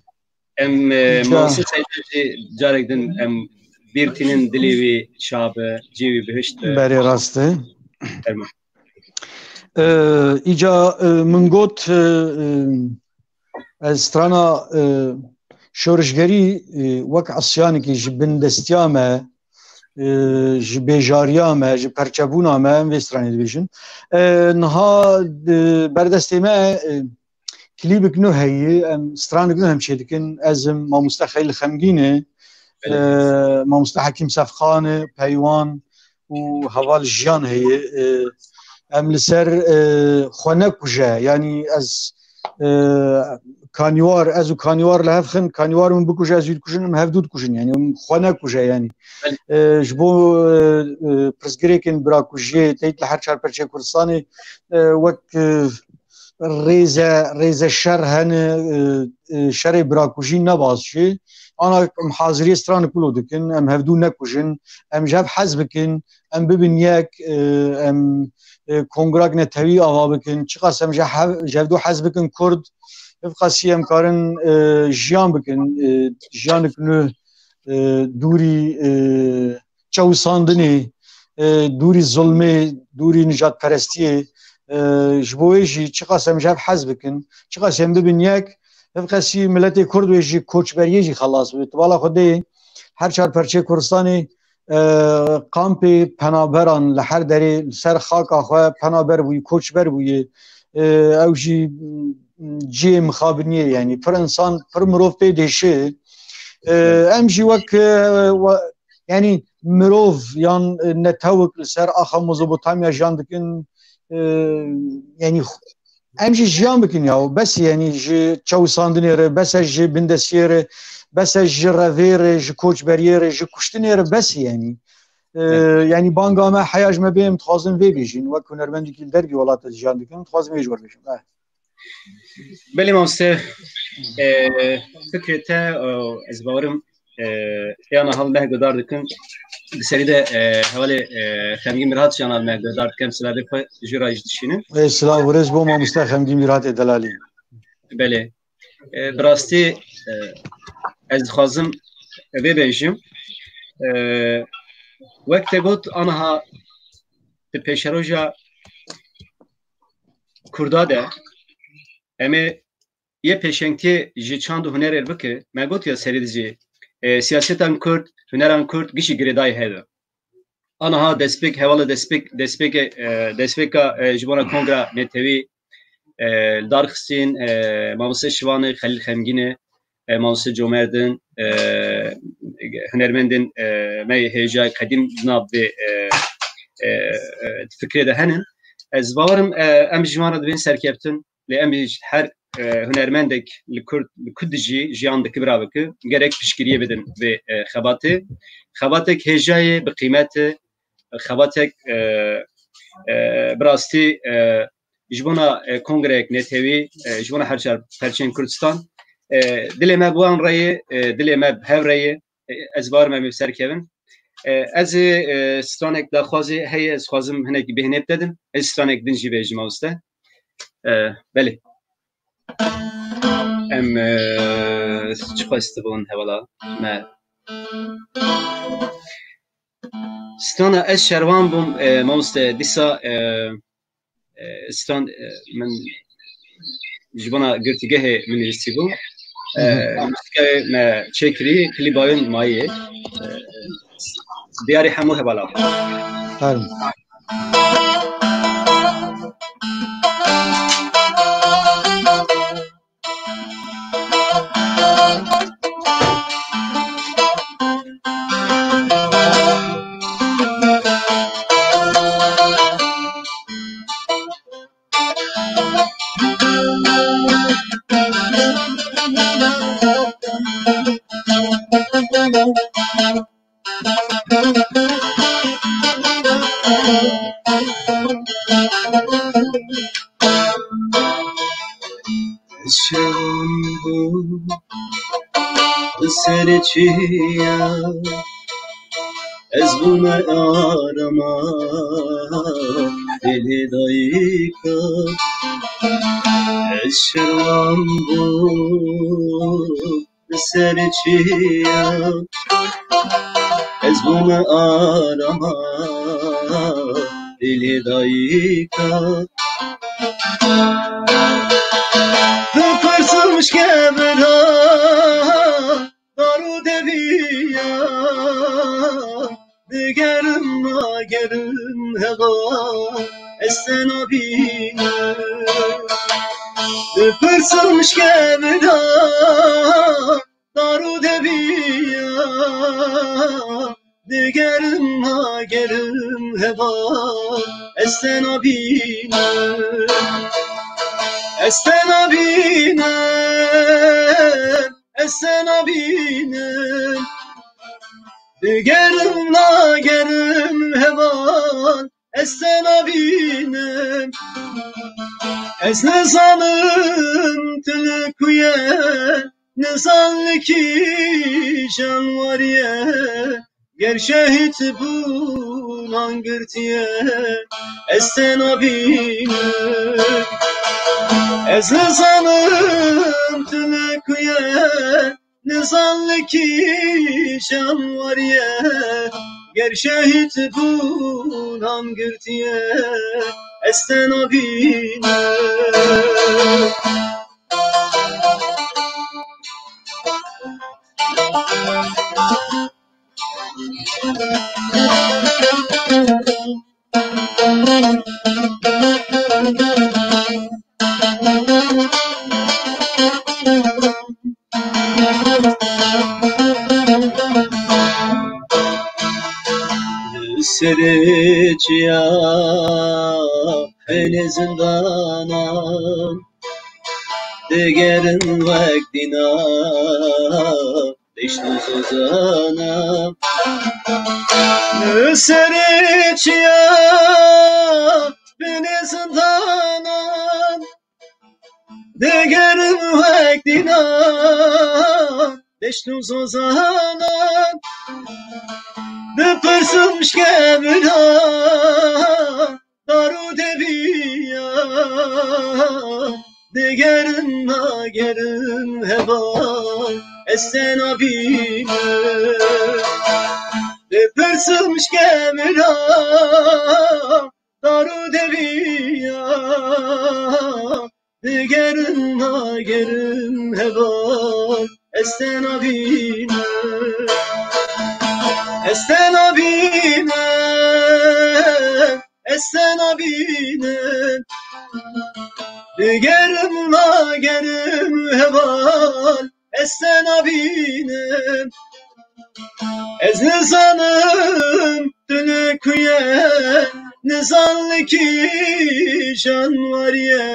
Em, e, Ca- Mansur Seyda jî carek din em bîr tînin dilê wî şa be, cî wî bihişt be. Berê rast e. Fermo. E, Îca, e, min got, e, e, ez strana, e, şorişgerî, e, wek isyanekî ji bindestiya me, e, ji bêjariya me, ji perçebûna me, em vê stranê dibêjin. E, niha, e, berdestê me, e, klîbik nû heye, em stranik nû hem çêdikin. Ez im, mamoste Xelîl Xemgîn e, e, mamoste Hekîm Sefxan e, Peywan û heval Jiyan heye. E, em li ser, e, xwe nekuje, yanî ez, e, kanîwar, ez û kanîwar li hev xin, kanîwar min bikuje, ez wî dikujin, em hevdû dikujin, yanî em xwe nekuje, yanî. E, ji bo, e, e, pirsgirêkên birakujiyê teyt li her çar perçeyê Kurdistanê, e, wek, e, rêze, rêze şer hene, e, e, şerê birakujî ne baş e. Ana em haziriyê stranik wilo dikin, em hevdû nekujin, em ji hev hez bikin, em bibin yek, e, em, e, kongrak netewî ava bikin. Çiqas em ji hev-, ji hevdû hez bikin Kurd, hevqasî em karin, e, jiyan bikin, e, jiyanik nû, e, dûrî, e, çewisandinê, e, dûrî zulmê, dûrî nijadperestiyê, e, ji bo wê jî çiqas em ji hev hez bikin, çiqas em bibin yek, hevqasî miletê Kurd wê ji koçberiyê jî xelas bibe. Tu bala Xwedê her çar perçeyê Kurdistanê, e, kampê penaberan li her derê li ser xaka xwe penaber bûyî, koçber bûyî. E, ew jî, m, cihê mixabiniyê, yanî pir insan, pir mirov pê dêşe. E, em jî wek, e, we-, yanî mirov yan, e, netewik li ser axa Mezopotamya jiyan dikin, e, yanî xu-, em jî jiyan bikin ya, bes e, yanî ji çewisandinê re, bes e ji bindestiyê re, bes e ji revê re, ji koçberiyê re, ji kuştinê re, bes e, yanî. E, yanî banga me, heya ji me bê, em dixwazin vê bêjin, wek hunermendekî li dervî welat de jiyan dikin, dixwazim vê ji we re bêjim. Eh. Belê mamoste, e, fikrê te, e, ez bawerim, e, yana hal meh guhdar dikin. Di serî de, e, hevalê, e, Xemgîn Mirhat jana meh guhdar dikin, silavê xwe jî re jî dişînin. Ê, silav û rêz bo mamoste Xemgîn Mirhatê delalî. Belê. E, bi rastî, e, ez dixwazim vê bêjim. E, wek te got, aniha di pêşeroja Kurda de em ê yê pêşengtiyê ji çand û hunerê bike, me got ya serî de jî, e, siyasetan Kurd, huneran Kurd gişî girêdayî hebe. Aniha destpêk, hevala destpêk, destpêke, e, destpêka, e, ji bona Kongra Netewî, e, li dar xistîn, e, mamoste Şivanê, Xelîl Xemgînê, e, mamoste Comerdin, e, hunermendên, e, me yê hêja qedîm di nav vê, e, e, e, fikrê de henin. Ez bawerim, e, em ji wan re dibên serkeftin, lê em jî her, e, hunermendek li Kurd, li ku dijî jiyan dike, bira bike, gerek piştgiriyê bidin vê, e, xebatê. Xebatek hêja ye, bi qîmet e, xebatek, e, e, bi rastî, e, ji bona, e, kongreyek netewî, e, ji bona her çar perçeyên Kurdistan, e, dilê me bi wan re ye, e, dilê me bi hev re ye, e, ez bawerim em ê bi ser kevin. E, ez ê, e, stranek daxwazê heye, ez xwazim hinekî bêhnê bide din, ez stranek din jî bêjim, mamoste. E, belê. Em, e, çi xwestibûn hevala me? Strana Ez Şervan Bûm, e, mamoste, dîsa, e, e, stran, e, min ji bona girtîgehê min nivîsî bû. E, Hı hı. Muzîkayê me çêkirî, klîba wê mayî ye. E, diyarî hemû hevala. Her Şewan bû ser çiya, ez bûme arama dilê dayika. Ez şewan bû ser çiya, ez bûme arama dilê dayika. Dipirsim ji kevira dar û deviya, digerim nagerim heva, ez te nabînim. Dipirsim ji kevira dar û deviya, digerim nagerim heva, ez te nabînim. Ez te nabînim, ez te nabînim. Digerim nagerim heval, ez te nabînim. Ez nizanim tu li ku ye, nizan li kîjan warî ye. Ger şehîd bûnan girtiye, ez te nabînim. Ez nizanim tu li ku ye, nizan li kîjan warî ye. Ger şehîd bûnan girtiye, ez te nabînim. Serê çiya hêlê zindanan, digerin wek dîna deşt û zozana. Li serê çiya binê zindanan, digerim wek dîna deşt û zozanan. Dipirsim ji kevira dar û deviya, digerim nagerim heval, ez te nabînim. Dipirsim ji kevira dar û deviya, digerim nagerim heval, ez te nabînim. Ez te nabînim, ez te nabînim. Digerim nagerim heval, ez te nabînim. Ez nizanim tu li ku ye, nizan li kîjan warî ye.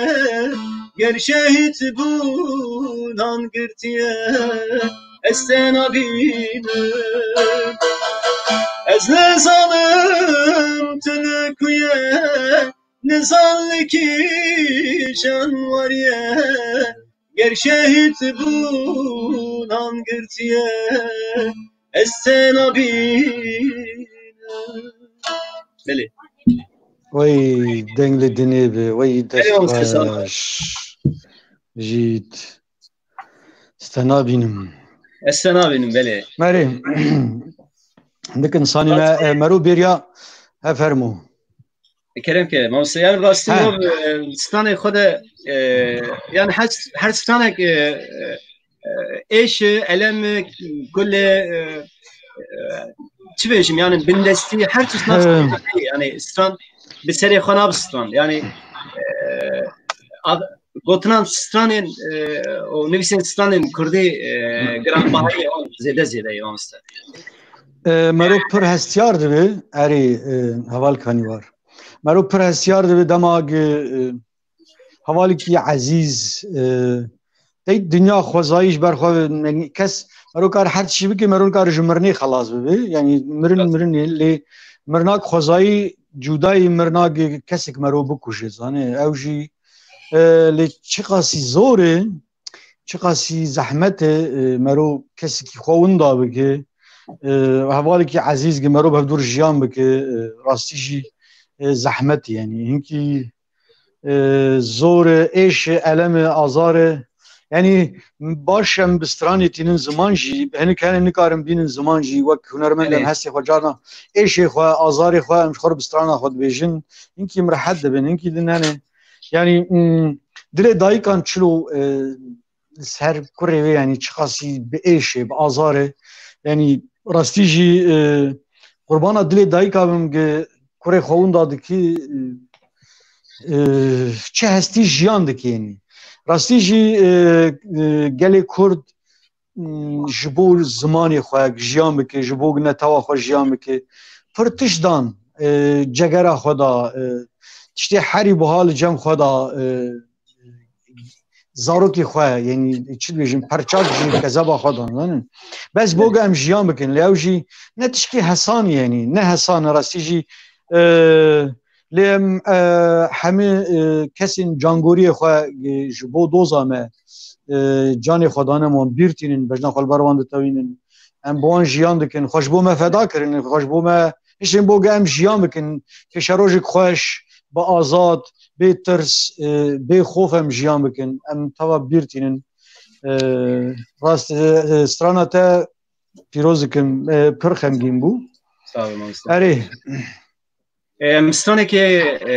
Ger şehîd bûnan girtiye, ez te nabînim. Ez nizanim tu li ku ye, nizan li kîjan warî ye. Ger şehîd bûnan girtiye, ez te nabînim. Belê. Wey deng li dinê bi, wey dest Eyvallah, sağ ol. Baş. Jît. Ez te nabînim. Ez te nabînim, belê. Merê. Dik insanî me, e, mero bêriya, he, fermo. Kerem ke, mamoste, yani rastî He. Mirov, e, stranê xwe de, e, yani her, her stranek, e, e, êş, elem, gule, e, e, çi bêjim, yani bindestî, her tişt nas He. Yani stran bi serê xwe nab stran. Yani, e, ad-, gotinan stranên, e, û nivîsên stranên kurdî, e, giranbahayê wan zêde zêde ye, mamoste. E, mero pir hestiyar dibe, erê, e, heval Kanîwar. Mero pir hestiyar dibe dema ge, e, hevalekî ezîz, e, tey dinya xwezayî ji ber xwe, yani kes mero kar her tiştî bike, mero kar ji mirinê xelas bibe. Yani mirin mirinê lê mirnak xwezayî cudayî mirnak kesek mero bikuje, zanê. Ew jî, e, lê çiqasî zor e, çiqasî zehmet e, e, mero kesekî xwe winda bike, e, hevalekî ezîz ki mero bi hevdûr jiyan bike, e, rastî jî, e, zehmet e, yani hinkî, e, zor e, êş e, elem e, azar e. Yani baş em bi stranê tînin ziman jî, hinek hene nikarin bînin ziman jî, wek hunermend em Belê. Hestê xwe carna êşê xwe, azarê xwe, em ji xwe re bi strana xwe dibêjin. Hinkî em rehet dibin, hinkî din hene. Yani, mm, dilê dayikan çilo, e, ser kurê wê, yani çiqasî bi êşê, bi azarê. Yani rastî jî, e, qurbana dilê dayika bim ki kurê xwe winda dikî, e, e, çi hestî jiyan dikî, yani. Rastî jî, e, e, gelê Kurd, m, ji bo zimanê xwe jiyan bike, ji bo netewa xwe jiyan bike. Pir tişt dan, e, cegera xwe da, e, tiştê herî buha li cem xwe da, e, zarokê xwe, yani çi dibêjin, perçak ji kezeba xwe dan, zanin. Bes bo ge em jiyan bikin, lê ew jî ne tişkî hesan, yani ne hesan, rastî jî, e, lê em, e, hemî, e, kesên cangoriyê xwe, e, ji bo doza me, e, canê xwe dane, em wan bîr tînin, bejna xwe li ber wan ditewînin. Em bi wan jiyan dikin, xwe ji bo me feda kirin, xwe ji bo me, hişên bo ge em jiyan bikin, pêşerojek xweş, bi azad, bê tirs, e, bê xof em jiyan bikin. Em teva bîr tînin. E, rast, e, e, strana te pîroz dikim, e, pir xemgîn bû. Sağ ol, mamoste. Erê. E, em stranekê, e,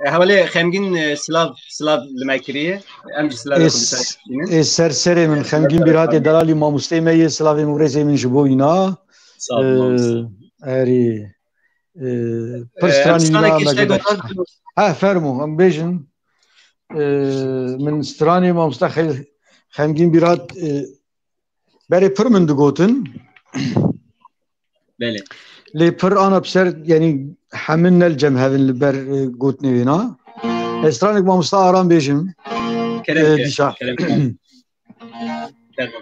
e, hevalê xemgîn, e, silav, silav li me kiriye. Em jî silavê Ê xwe s-, dişarî dînin. Ê ser serê min, xemgîn bîratê delalî mamosteyê me yê, silavê min û rêzê min ji bo wîna. Sağ ol, E, mamoste. Erê. E, pir E, em stranî stranekê wîna işte me gotar. Ha, fermo, em bêjin. E, min stranê mamoste Xe-, xemgîn bîrat, e, berê pir min digotin. Belê. Lê pir ana bi ser, yani hemin ne li cem hevin li ber, e, gotinê wê na. E, stranek mamoste Aram bêjim. Kerem E, ke, dîsa. Kerem ke. Kerem.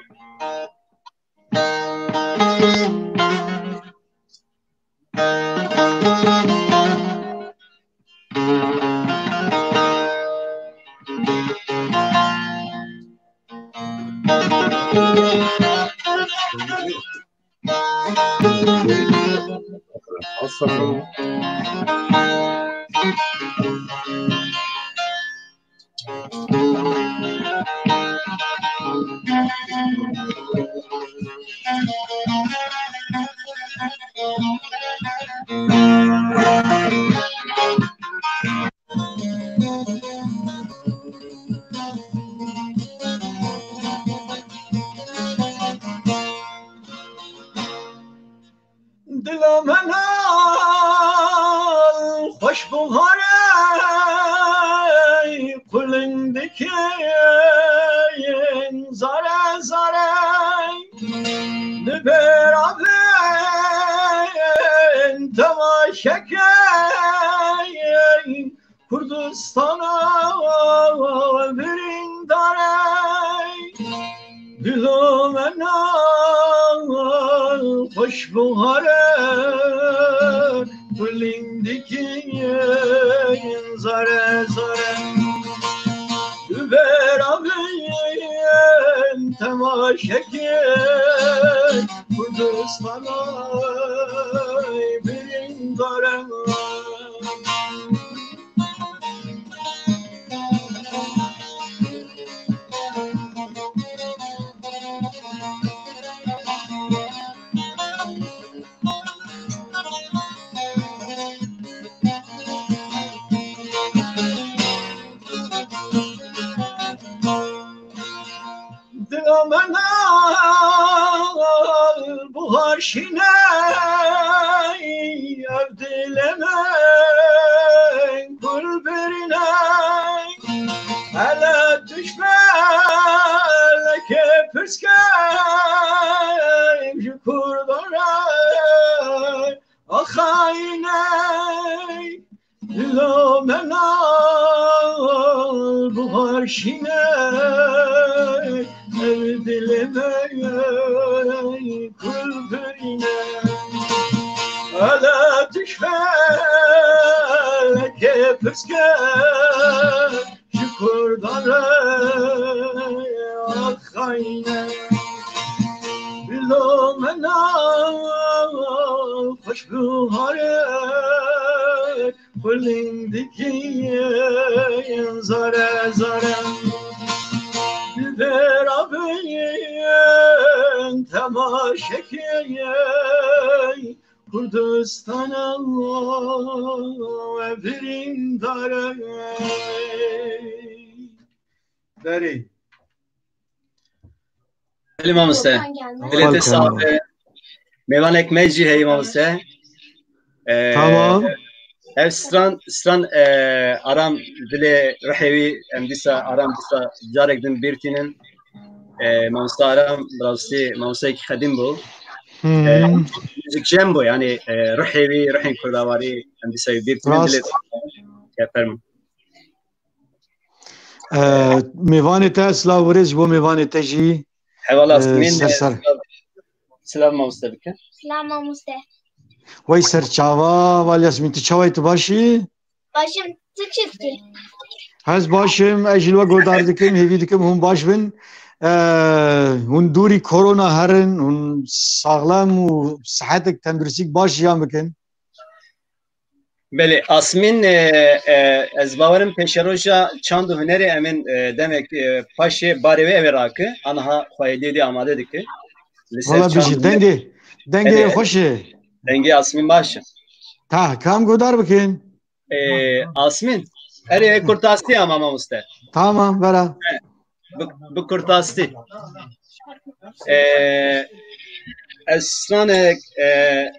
Dila me nal xweş buharê quling dikin zare zare. Di bera bin temaşekê Kurdistana birîndar e. Dilo me nal xweş buhare, kulîn dikin zare zare. Bera bin temaşekê Kurdistana birîndar e. Buhar şîne ev dilê me gul birîne. Hele tişt felekê pirs ke ji Kurdan re axayîne. Dilo me nal buhar şîne, ev dilê me gul birîne. Hele tişt felekê pirs ke ji Kurdan re axayîne. Dilo me nal xweş buhar e, xulîn dikî zare zare. Dilbera bin temaşekê Kurdistan e, ev birîndar e. Berî. Belê mamoste. Dilê te sax be. Mêvanek me jî heye mamoste. Ee, Tamam. Ev stran, stran, ee, Aram dilê rihê wî, em dîsa Aram dîsa carek din bîr tînin. Ee, mamoste Aram, bi rastî mamosteyekî xedîm bû. Hmm. Ee, muzîkjen bû, yani, ee, rihê wî, rihên Kurdawarî, em dîsa wî bîr tînin. Rast. Dilê te fermo. Ee, mêvanê te, silav û rêz ji bo mêvanê te jî. Heval Ee, Asmîn, ser ser. Silav, silav mamoste bike. Silav mamoste. Wey ser çava, heval Yasmîn, tu çaway, tu baş î? Başim, tu çi dikî? Ez baş im, ez jî li we guhdar dikim, hêvî dikim hûn baş bin. Ee, hûn dûrî korona herin, hûn saxlem û sihetek, tenduristîk baş jiyan bikin. Belê, Asmîn, e, e, ez bawerim pêşeroja çand û hunerê em ên, e, demek, e, paşê barê wê ew ê rake, aniha xwe hêdî hêdî amade dike. Li ser Valla çand bijî, û hunerê. Dengê, dengê Belê, xweş e. Dengê Asmîn baş e. Ta, kam guhdar bikin? E, Asmîn, erê, kurtastî ama mamoste. Tamam, vera. Bi, bi kurtastî. Ee, ez stranek, ee,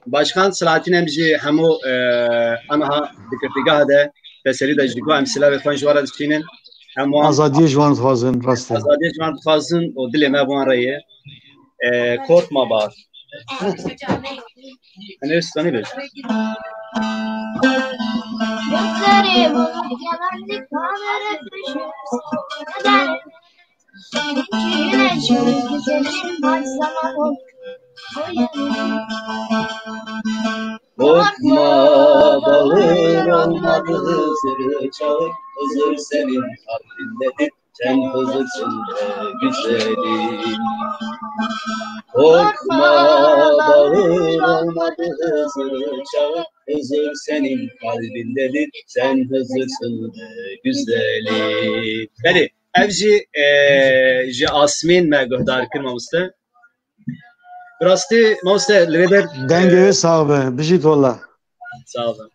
Başkan Selahattin em jî hemû, ee, aniha di girtîgeha de, te serî de ji ku em silavê xwe ji we re dişînin. Em wan Azadiyê ji wan dixwazin, rast e. Azadiyê ji wan dixwazin û dilê me bi wan re ye. Ee, korkma bar. Hene stranî bêje. Gözlerim yalanlık kahverengi. Güneşim güzelim her zaman olur. Korkma, bağır, olmadı Hızır çağı. Hızır senin kalbindedir. Sen Hızırsın be güzelim. Korkma, bağır, olmadı Hızır çağı. Hızır senin kalbindedir. Sen Hızırsın be güzelim. Belê, ev jî, e, ji Asmîn me guhdar kir, mamoste. Bi rastî, mamoste, li vê der Dengê wê sax be, bijît wela. Sağ olun.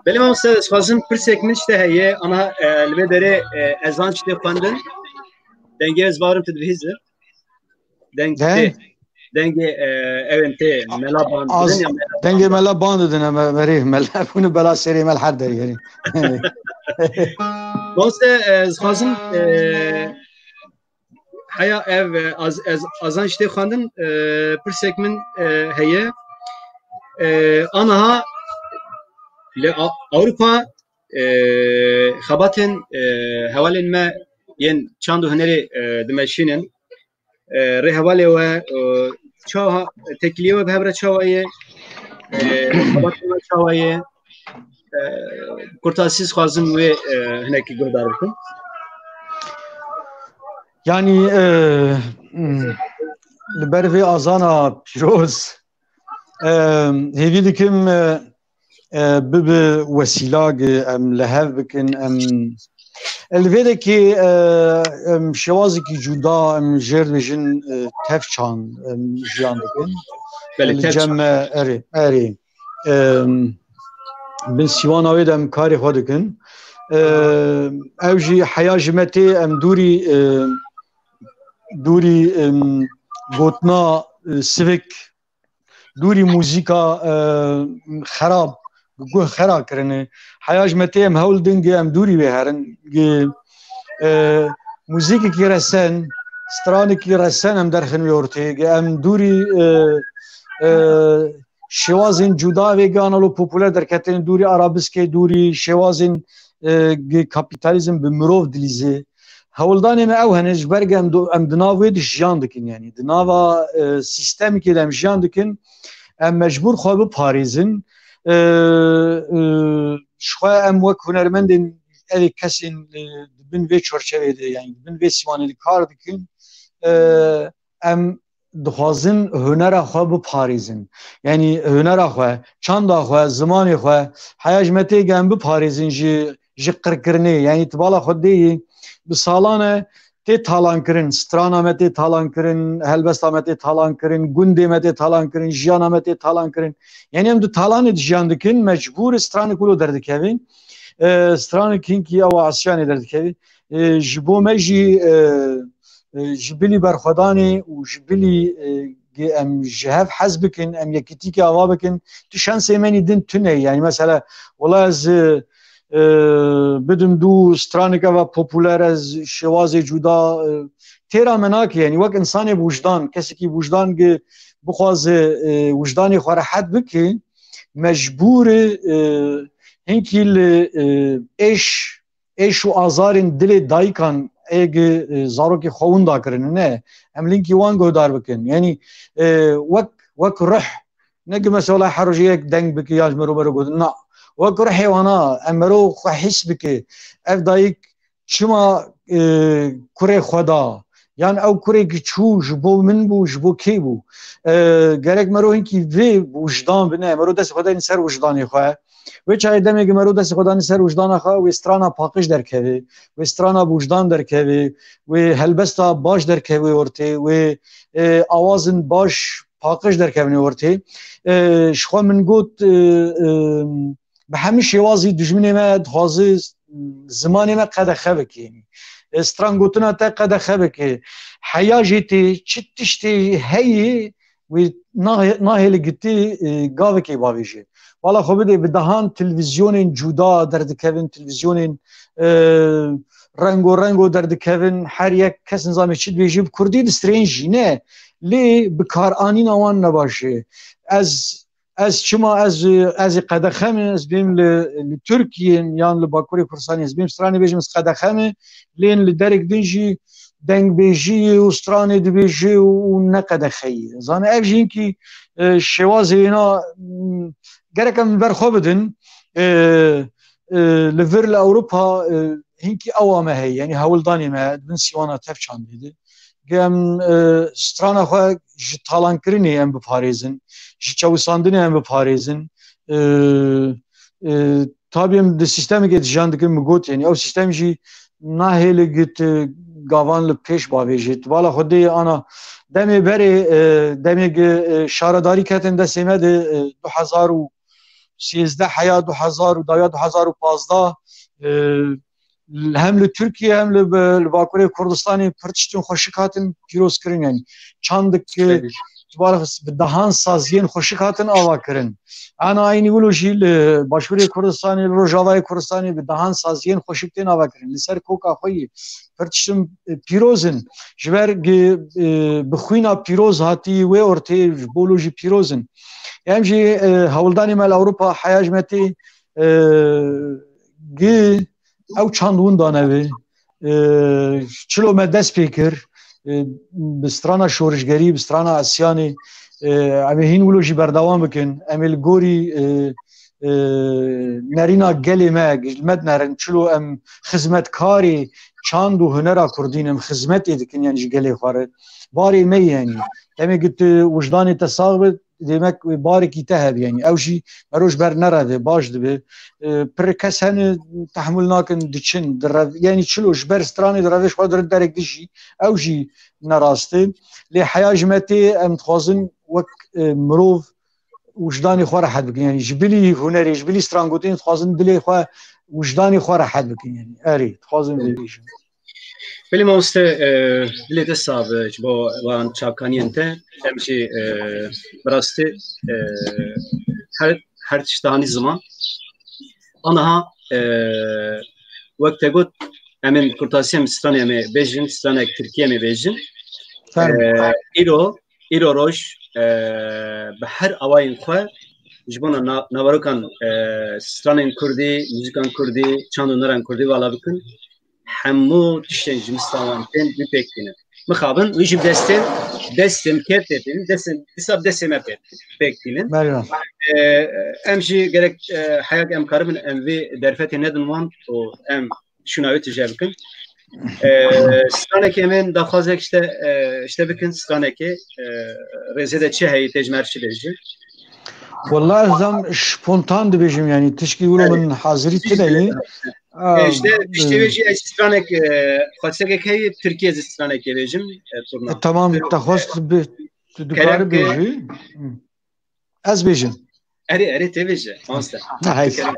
Belê mamoste, ez xwazim pirsek min ji te heye, ana, e, li vê derê, e, ezan ji tê xwendin. Dengê ez barim tu dibihîzir. Deng Deng? tê. Dengê, e, ew ên tê, mela ban Az, didin ya mela dengê ban? Mela ban didin, em, erê, mela, bunu bela serê mel her derê, erê. Mamoste, e, ez xwazim, e, Heya ev, e, az-, ez-, azan ji tê xwendin, e, pirsek min, e, heye. E, aniha li A-, Ewropa, e, xebatên, e, hevalên me yên çand û hunerê, e, dimeşînin. E, rê hevalê we, e, çawa, têkiliyê we bi hev re çawa ye? E, xebatên we çawa ye? E, kurtasî dixwazim wê, e, hinekî guhdar bikim. Yanî, e, hmm, li ber vê azana pîroz, e, hêvî dikim, e, e, bibe wesîlak, e, em li hev bikin, em, e, li vê dekê, e, em şêwazekî cuda, em jêr dibêjin, e, tev çand, em jiyan dikin. Belê, Li tev cem çand. me, erê, erê. Em, bin sîwana wê de em karê xwe dikin. Em, ew jî heya ji me tê, em dûrî, em, dûrî, em, gotina e, sivik, dûrî muzîka e, xerab, bi guh xera kirine. Heya ji me tê em hewl din gi em dûrî wê herin. Gi e, muzîkekî resen, stranekî resen em derxin wê ortê. Gi em dûrî e, e, şêwazên cuda vê gi analo populer derketin, dûrî arabiskê, dûrî şêwazên e, gi kapîtalîzm bi mirov dilîzê. Hewldanê me ew hene, ji ber em, em di nav wê de jiyan dikin, yanî di nava e, sîstemekê de em jiyan dikin, em mecbûr xwe biparêzin. E, e, ji xwe em wek hunermendên evê kesên e, di bin vê çarçevê de, yanî di bin vê sîwanê de kar dikin. E, em dixwazin hunera xwe biparêzin. Yanî hunera xwe, çanda xwe, zimanê xwe, heya ji me tê ge em biparêzin ji, ji qirkirinê. Yanî tu bala xwe dêyî, bi salan e tê talankirin, strana me tê talankirin, helbesta me tê talankirin, gundê me tê talankirin, jiyana me tê talankirin. Yanî em di talanê de jiyan dikin, mecbûr stranik wilo derdikevin. E, stranik hinkî ewa asiyanê derdikevin. E, ji bo me jî e, e, ji bilî berxwedanê û ji bilî e, ge em ji hev hez bikin, em yekîtîkê ava bikin, tu şansê me nî din tune ye. Yanî mesela, wela ez e, e, bidim dû stranik eva populer, ez şêwazê cuda e, têra me nake. Yanî wek insanê bi wijdan, kesekî bi wijdan ge bixwaze e, wijdanê xwe rehet bike, mecbûr e, e, hinkî li e, êş êş û azarên dilê dayikan ê gi, e, zarokê xwe winda kirine. Ne, em linkî wan guhdar bikin. Yanî e, wek, wek ruh, ne gi mesela her rojê yek deng bike ya ji mero mero gotin. Na, wek ruhê wana em mero xwe hîs bike. Ev dayik çima e, kurê xwe da? Yan ew kurê ki çû ji bo min bû, ji bo kê bû? E, gerek mero hinkî vê wijdan bine, mero dest xwe dayîn ser wijdanê xwe. Wê çayê demê ki mero destê xwe danî ser wijdana xwe, wê strana paqij derkeve, wê strana bi wijdan derkeve, wê helbesta baş derkeve ortê, wê e, awazin baş paqij derkevine ortê. E, ji xwe min got, e, e, bi hemî şêwazî dijminê me dixwaze zimanê me qedexe bike. E, stran gotina te qedexe bike. Heya jê tê, çi tiştê heye, wê nahê-, nahêle gitî, e, gavekê bavêje. Bala xwe bidê, bi dehan televîzyonên cuda derdikevin, televîzyonên, e, rengo rengo derdikevin, her yek kes nizamê çi dibêje, bi kurdî distrên jî ne. Lê bikaranîna wan ne baş e. Ez, ez çima ez, ez ê qedexe me, ez bêm li, li Tirkiye yan li Bakurê Kurdistanê, ez bêm stranê bêjim, ez qedexe me, lên li derek din jî dengbêjiyê û stranê dibêje û, û ne qedexeyî. Zane ev jî hinkî, e, şêwazê wêna, m, gerek em li ber xwe bidin. E, e, li vir li Ewropa, e, hinkî ewa me heye, yanî hewldanê me di bin sîwana tev çandê de. Ge em, e, strana xwe ji talankirinê em biparêzin, ji çewisandinê em biparêzin. E, e, tabî em di sîstemekê de jiyan dikin, min got, yanî ew sîstem jî nahêle git, e, gavan li pêş bavêjit. Bala xwe dê ana demê berê, e, demê gi, e, şaredarî ketin destê me de, e, du hezar û sêzdeh heya du hezar û dawiya du hezar û pazdeh, e, hem li Tirkiye hem li, li Bakurê Kurdistanê pir tiştên xweşik hatin pîroz kirin. Yanî çandik, e, Belê. Bi dehan saziyên xweşik hatin ava kirin. Ana eynî wilo jî li Başûrê Kurdistanê, li Rojavayê Kurdistanê bi dehan saziyên xweşik tên ava kirin. Li ser koka xwe yî pir tiştin, e, pîroz in. Ji ber gi, e, bi xwîna pîroz hatî wê ortê, ji bo lo jî pîroz in. Em jî, e, hewldanê me li Ewropa heya ji me tê, e, gi ew çand winda nebe. E, çilo me dest pê kir, e, bi strana şorişgerî, bi strana asiyanê, e, em ê hîn wilo jî berdewam bikin. Em ê li gorî, e, e, nerîna gelê me, li me dinerin, çilo em xizmetkarê çand û hunera kurdî ne, em xizmetê dikin, yanî ji gelê xwe re. Barê me ye, yanî. Demê ki tu wijdanê te sax be, demek barekî te hebe, yanî. Ew jî mero ji ber nereve, baş dibe. E, pir kes hene, tehmûl nakin, diçin, direv-, yanî çilo ji ber stranê direve, ji xwe dire derek dijî, ew jî ne rast e. Lê heya ji me tê, em dixwazin wek, e, mirov wijdanê xwe rehet bikin. Yanî ji bilî hunerê, ji bilî strangotinê dixwazin dilê xwe, wijdanê xwe rehet bikin. Yanî erê, dixwazin vê bêjim. Belê mamoste, e, dilê te sax be ji bo van çavkaniyên te. Em jî, e, bi rastî, e, her, her tişt hanî ziman. Aniha, e, wek te got, em ên kurtasî em stranê em ê bêjin, stranek tirkî em ê bêjin. Fermo. E, îro, îro roj, e, bi her awayên xwe ji bona na-, naverokan, e, stranên kurdî, muzîkan kurdî, çand û huneran kurdî vala bikin. Hemû tiştên ji min stranê wan tên wî pêk tînin. Mixabin, wî jî bi destên, destên kê tê tînin, destên, dîsa bi destê me pê-, pêk tînin. Belê. E, em jî gerek, e, heya ke em karibin, em vê derfetê nedin wan û em şûna wê tije bikin. E, stranekê em ên daxwazek işte, e, işte bikin, stranekê, e, rêzê de çi heyî tê ji me re çi bêjî? Wela ez zam spontan dibêjim, yani tişkî wilo Belê. min hazirî tine ye. E, işte, işte vê jî ez stranek, e, xwestekek heye, Tirkiyê ez stranekê bêjim, e, turna. E, tamam, te xwest bi, tu dikarî Kerem ke- bêjî. Hı. Ez bêjim. Erê, erê, tê bêje, mamoste. Nice. Kerem.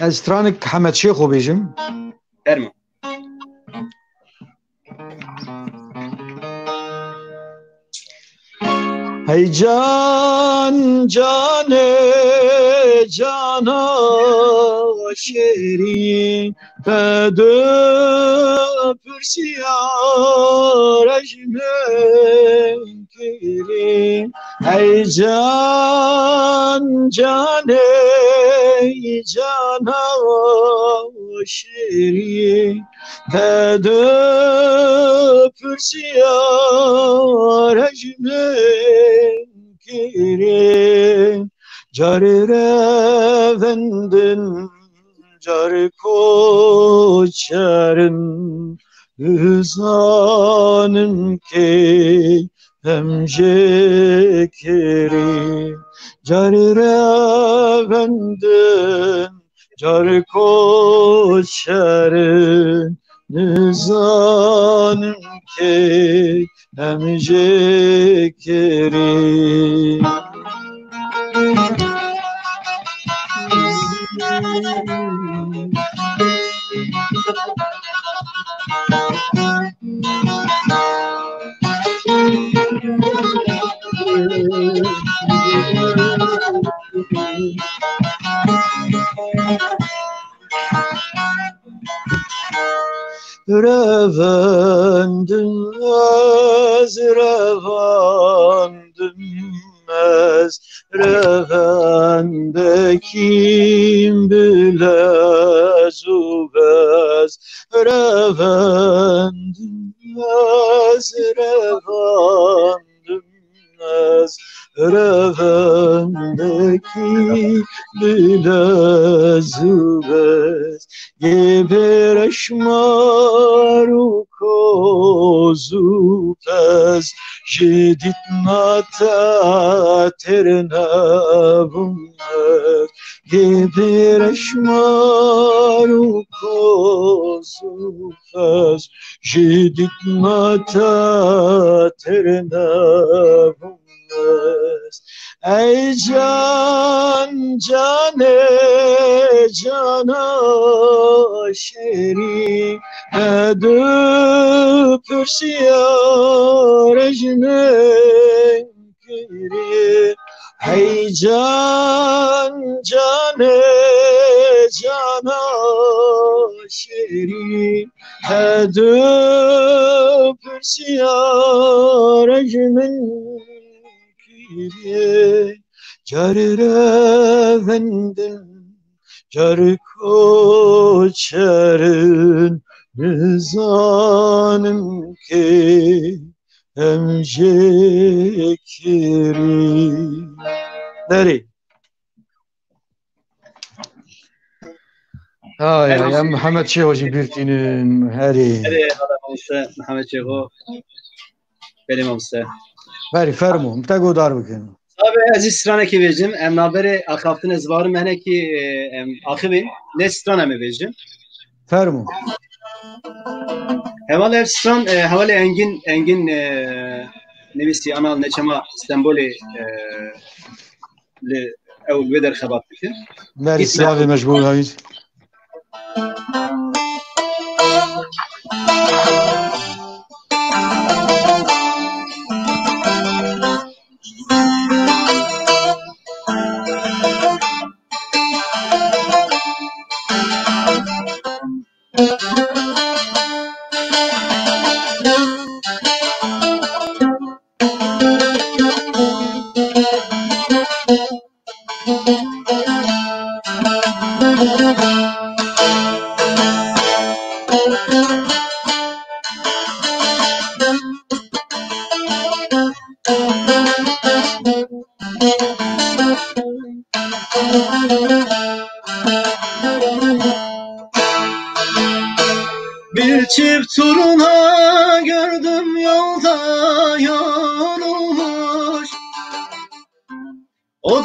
Ez stranek Hemed Şêxo bêjim. Fermo. Hey can, canê cana şêrîn, te dipirsiya rejmê kirî. Hey can, canê cana şêrîn, te dipirsiya rejmê kirî. Carê revendin, carê koçerin, nizanim kê em jê kirî. Carê revendin, carê koçerin, nizanim kê em jê kirî. Revendim ez, revendim ez, revendekîm bi lez û bez. Revendim ez, revendim ez, revendekî bi lez û bez. Yê bêreşmar û koz û pez, ji dîtina te têr nebûm ez. Yê bêreşmar û koz û pez, ji dîtina te têr nebûm ez. Ey can, canê cana şêrî, te dipirsiya rejmê kirî. Hey can, canê cana şêrî, te dipirsiya rejmê kirî. Carê revendin, carê koçerin, nizanim kê em jê kirî. Derê. Ay, ay, em Mihemed Şêxo jî bîr tînin, herê. Erê, hala mamoste Mihemed Şêxo. Belê mamoste. Berî, fermo, te godar bikin. Abi, ez jî stranekê bêjim, em naberê axaftin ez barim, henekî, e, em axivîn, lê stran em ê bêjim. Fermo. Hevalê ev stran, e, hevalê Engin, Engin, e, nivîsî, ana neçema Stenbolê, e, li ew li wê derxebat dike. Berî, Îsra slavê me ji bo hawî.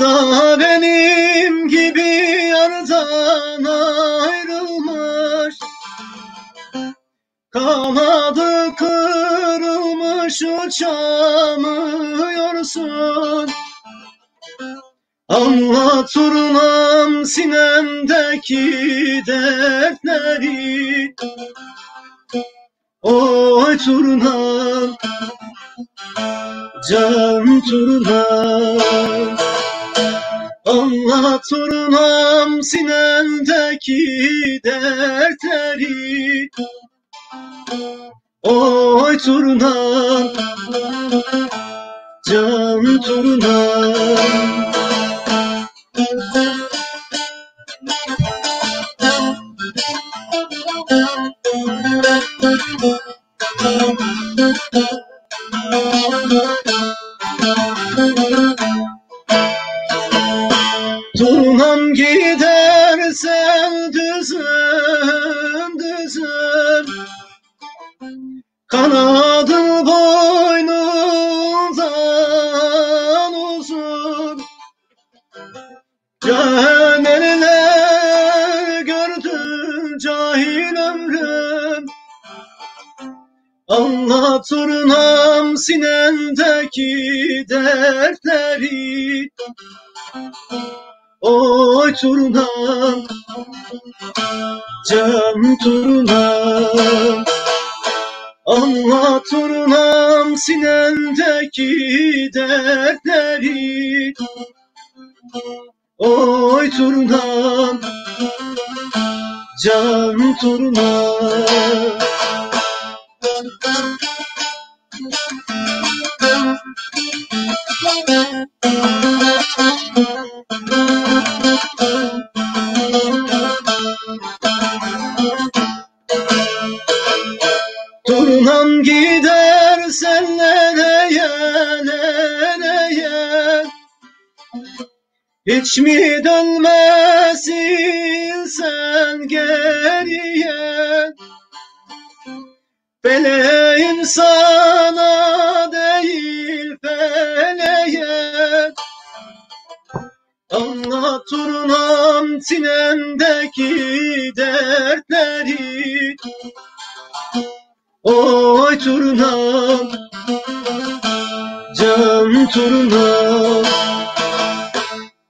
Da benim gibi yardan ayrılmış, kanadı kırılmış uçamıyorsun. Anlat turnam sinemdeki dertleri. Oy turnam, can turnam. Anlat turnam sinemdeki dertleri. Oy turnam, can turnam. Turnam gidersen düzüm düzüm, kanadın boynundan uzun. Cahil eller gördü cahil ömrüm. Anlat turnam sinemdeki dertleri. Oy turnam, can turnam. Anlat turnam sinemdeki dertleri. Oy turnam, can turnam. Turnam gidersen nereye, nereye? Hiç mi dönmezsin sen geriye? Feleğin sana değil feleğe. Anlat turnam sinemdeki dertleri. Oy turnam, can turnam.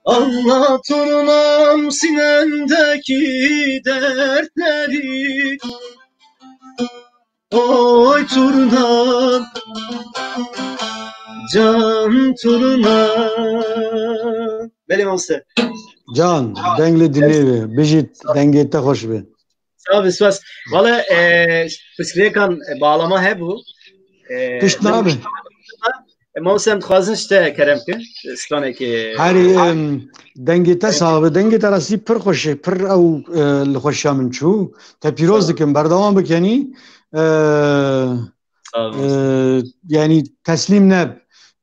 Anlat turnam sinemdeki dertleri. Oy turnam, can turnam. Belê mamoste. Can, deng li dilê be. Bijît, dengê te xweş be. Sağ ol, spas. Valla, e, pirsgirêkan, e, bağlama hebû. E, Tişt nabe. E, mamoste, em dixwazin ji te kerem kin. Stranekê. Herî, em, dengê te sax be. Dengê te rastî pir xweş e. Pir ew, e, li xweşiya min çû. Te pîroz dikim. Berdewam bikenî. E, Sağ ol. E, yanî teslîm neb.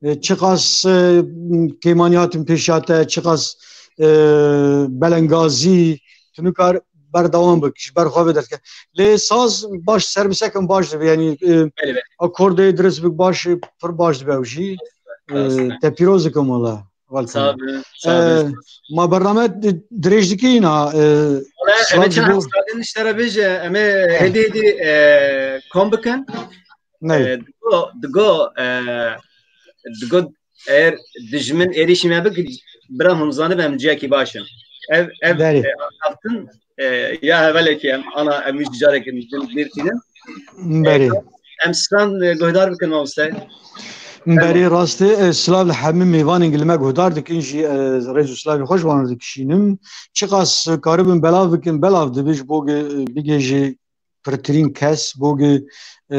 E, çiqas, e, kêmanî hatin pêşiya te, çiqas, e, belengazî, tu nikar berdewam bik, ji ber xwe vê derdike. Lê saz baş, ser bi sekin baş dibe, yanî, e, Belê, belê. Akordê dirist bik baş, pir baş dibe ew jî. E, Rast e. Te pîroz dikim wala. Welcome. Sağ olun, sağ olun. E, ma bername di-, dirêj dikî na, e, Wala, silav evet, ji bo Stadin işte re bêje, em ê He. hêdî hêdî, e, kom bikin. Ne. E, digo, digo, e, digo, eğer dijmin êrîşî me bik, bira hûn zanibe em ciyekî baş in. Ev, ev, Berê. e, axaftin, e, ya hevelekê em, ana em wî jî carekê din bîr tînin. Berê. E, em stran, e, guhdar bikin mamoste. Berê rastî, e, silav li hemî mêvanên li me guhdar dikin jî, e, rêz û silavê xwe ji wan re dikişînim. Çiqas karibin belav bikin, belav dibe ji bo ge-, bigêjê pirtirîn kes, bo ge, e,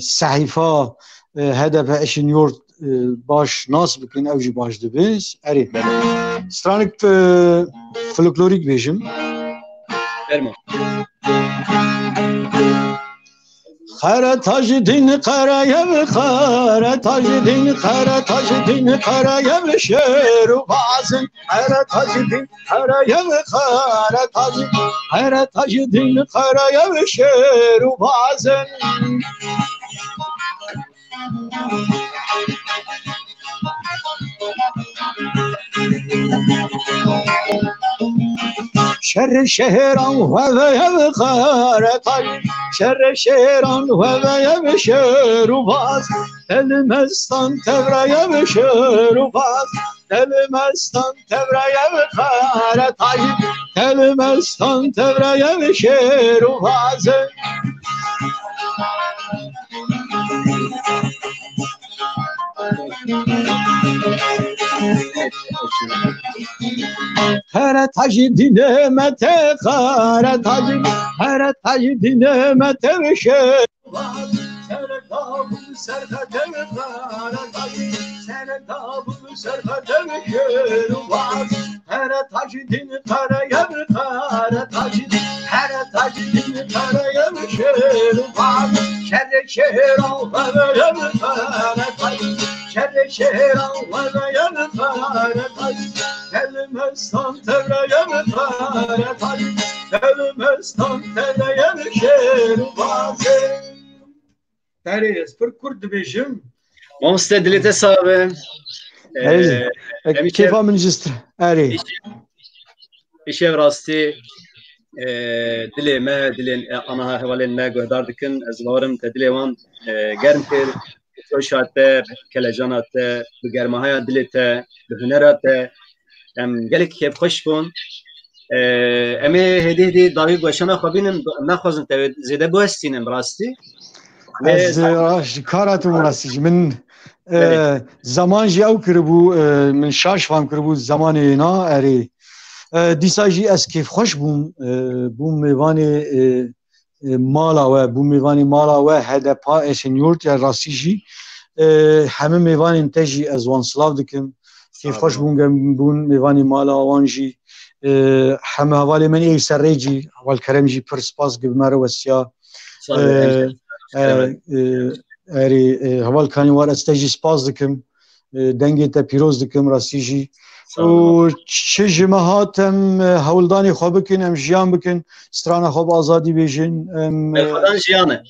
sehîfa, e, H D P Eşin Yurt, e, baş nas bikin, ew jî baş dibe. Erê. Stranik, e, folklorîk bêjim. Fermo. Xere Tacîdîn Qereyev, Xere Tacîdîn, Xere Tacîdîn Qereyev şêr û bazin. Xere Tacîdîn Qereyev, Xere Tacî-, Xere Tacîdîn Qereyev şêr û bazin. Şerê şêran xwe veye bi Qeretaj, şerê şêran xwe veye bi şêr û baz. Telmestan tevraye bi şêr û baz. Telmestan tevraye bi Qeretaj, telmestan tevraye bi şêr û baz. Qeretaj dîne me te, Qeretaj, Qeretaj dîne me te bi şêr. Serda bû serxetê Qeretaj, serda bû serxetê şêr û baz. Qeretaj dîn qereye bi Qeretaj, Qeretaj dîn qereye bi şêr û baz. Şerê şêran xwe veye bi Qeretaj, şerê şêran xwe veye bi Qeretaj. Telmestan tevraye bi Qeretaj, telmestan tevraye bi şêr û bazê. Erê, ez pir kurt dibêjim. Mamoste, dilê te sax be. Erê, Ee, em îşev, kêfa min jî stir. Erê. Îşev, îşev rastî, e, dilê me, dilên, e, ana hevalên me guhdar dikin. Ez bawerim te dilê wan, e, germ kir. Bi coşa te, bi kelecana te, bi germahaya dilê te, bi hunera te. Em gelek kêfxweş bûn. Ee, em ê hêdî hêdî dawî gueşana xwe bînin, em naxwazin te zêde biwestînin, bi rastî. Lê Ez, e, ji kara tu rastî jî. Min, e, Belê. Zeman jî ew kiribû, e, min şaş fam kiribû zemanê na erê. E, dîsa jî ez kêfxweş bûm, e, bûm mêvanê, e, e, mala we, bûm mêvanê mala we, H D P A Esenyurt, ya rastî jî, e, hemî mêvanên te jî ez wan silav dikim. Sağ Kêfxweş ol. bûn, gem bûn mêvanê mala wan jî. E, hemî hevalê min ê ser rê jî, heval Kerem jî pir spas gi bi me re westiya. Sağ ol, E, hemşerim. e, Kerem. e, erê, e, heval Kanî war ez te jî spas dikim. E, dengê te pîroz dikim rastî jî. Sağ ol. Û çi ji me hat em, e, hewldanê xwe bikin, em jiyan bikin, strana xwe bi azadî bêjin. Em, e, Berxwedan jiyan e.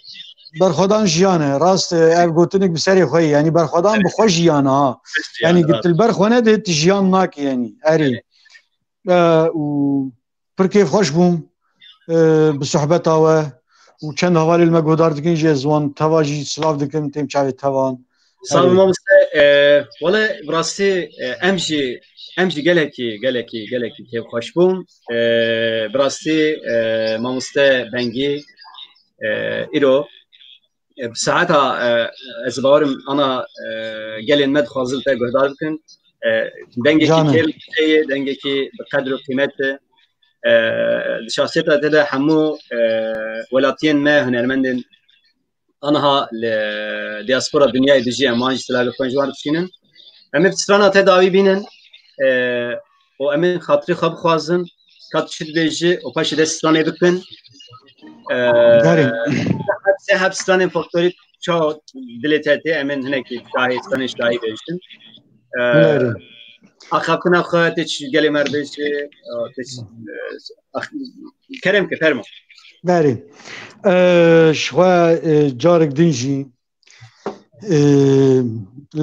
Berxwedan jiyan e. Rast, e, ev gotinek bi serê xwe ye. Yanî berxwedan bi xwe jiyan e, ha. Jiyan, Yanî rast. tu li ber xwe nedê, tu jiyan nakî yanî. Erê. Erê. E, û pir kêfxweş bûm, e, bi sohbeta we û çend hevalê li me guhdar dikin jî ez wan teva jî silav dikim, têm çavê tevan. Sağ ol Erê. mamoste. E, wele bi rastî, e, em jî, em jî gelekî, gelekî, gelekî kêfxweş bûn. E, bi rastî, e, mamoste Bengî, e, îro, e, bi saeta, e, ez bawerim ana, e, gelên me dixwazin te guhdar bikin. E, dengekî Canım. kêl heye, dengekî bi qedr û qîmet e. E, di şahsiyeta te de hemû, e, welatiyên me hunermendên aniha li diaspora dinyayê dijî em wan jî silavê xwe ji wan dişînin. Em ê bi strana te dawî bînin, e, û em ê xatirê xwe bixwazin, ka tu çi dibêjî û paşê dest stranê bikin. E, Berê. Sê heb stranên folklorîk çawa dilê te tê, em ên hinekî şahî, stranên şahî bêjin. E, Berê. Axaftina xwe tê çi gelê me re bêjî, e, tê çi, e, ax-, kerem ke, fermo. Berê. E, ji xwe, e, carek din jî, e,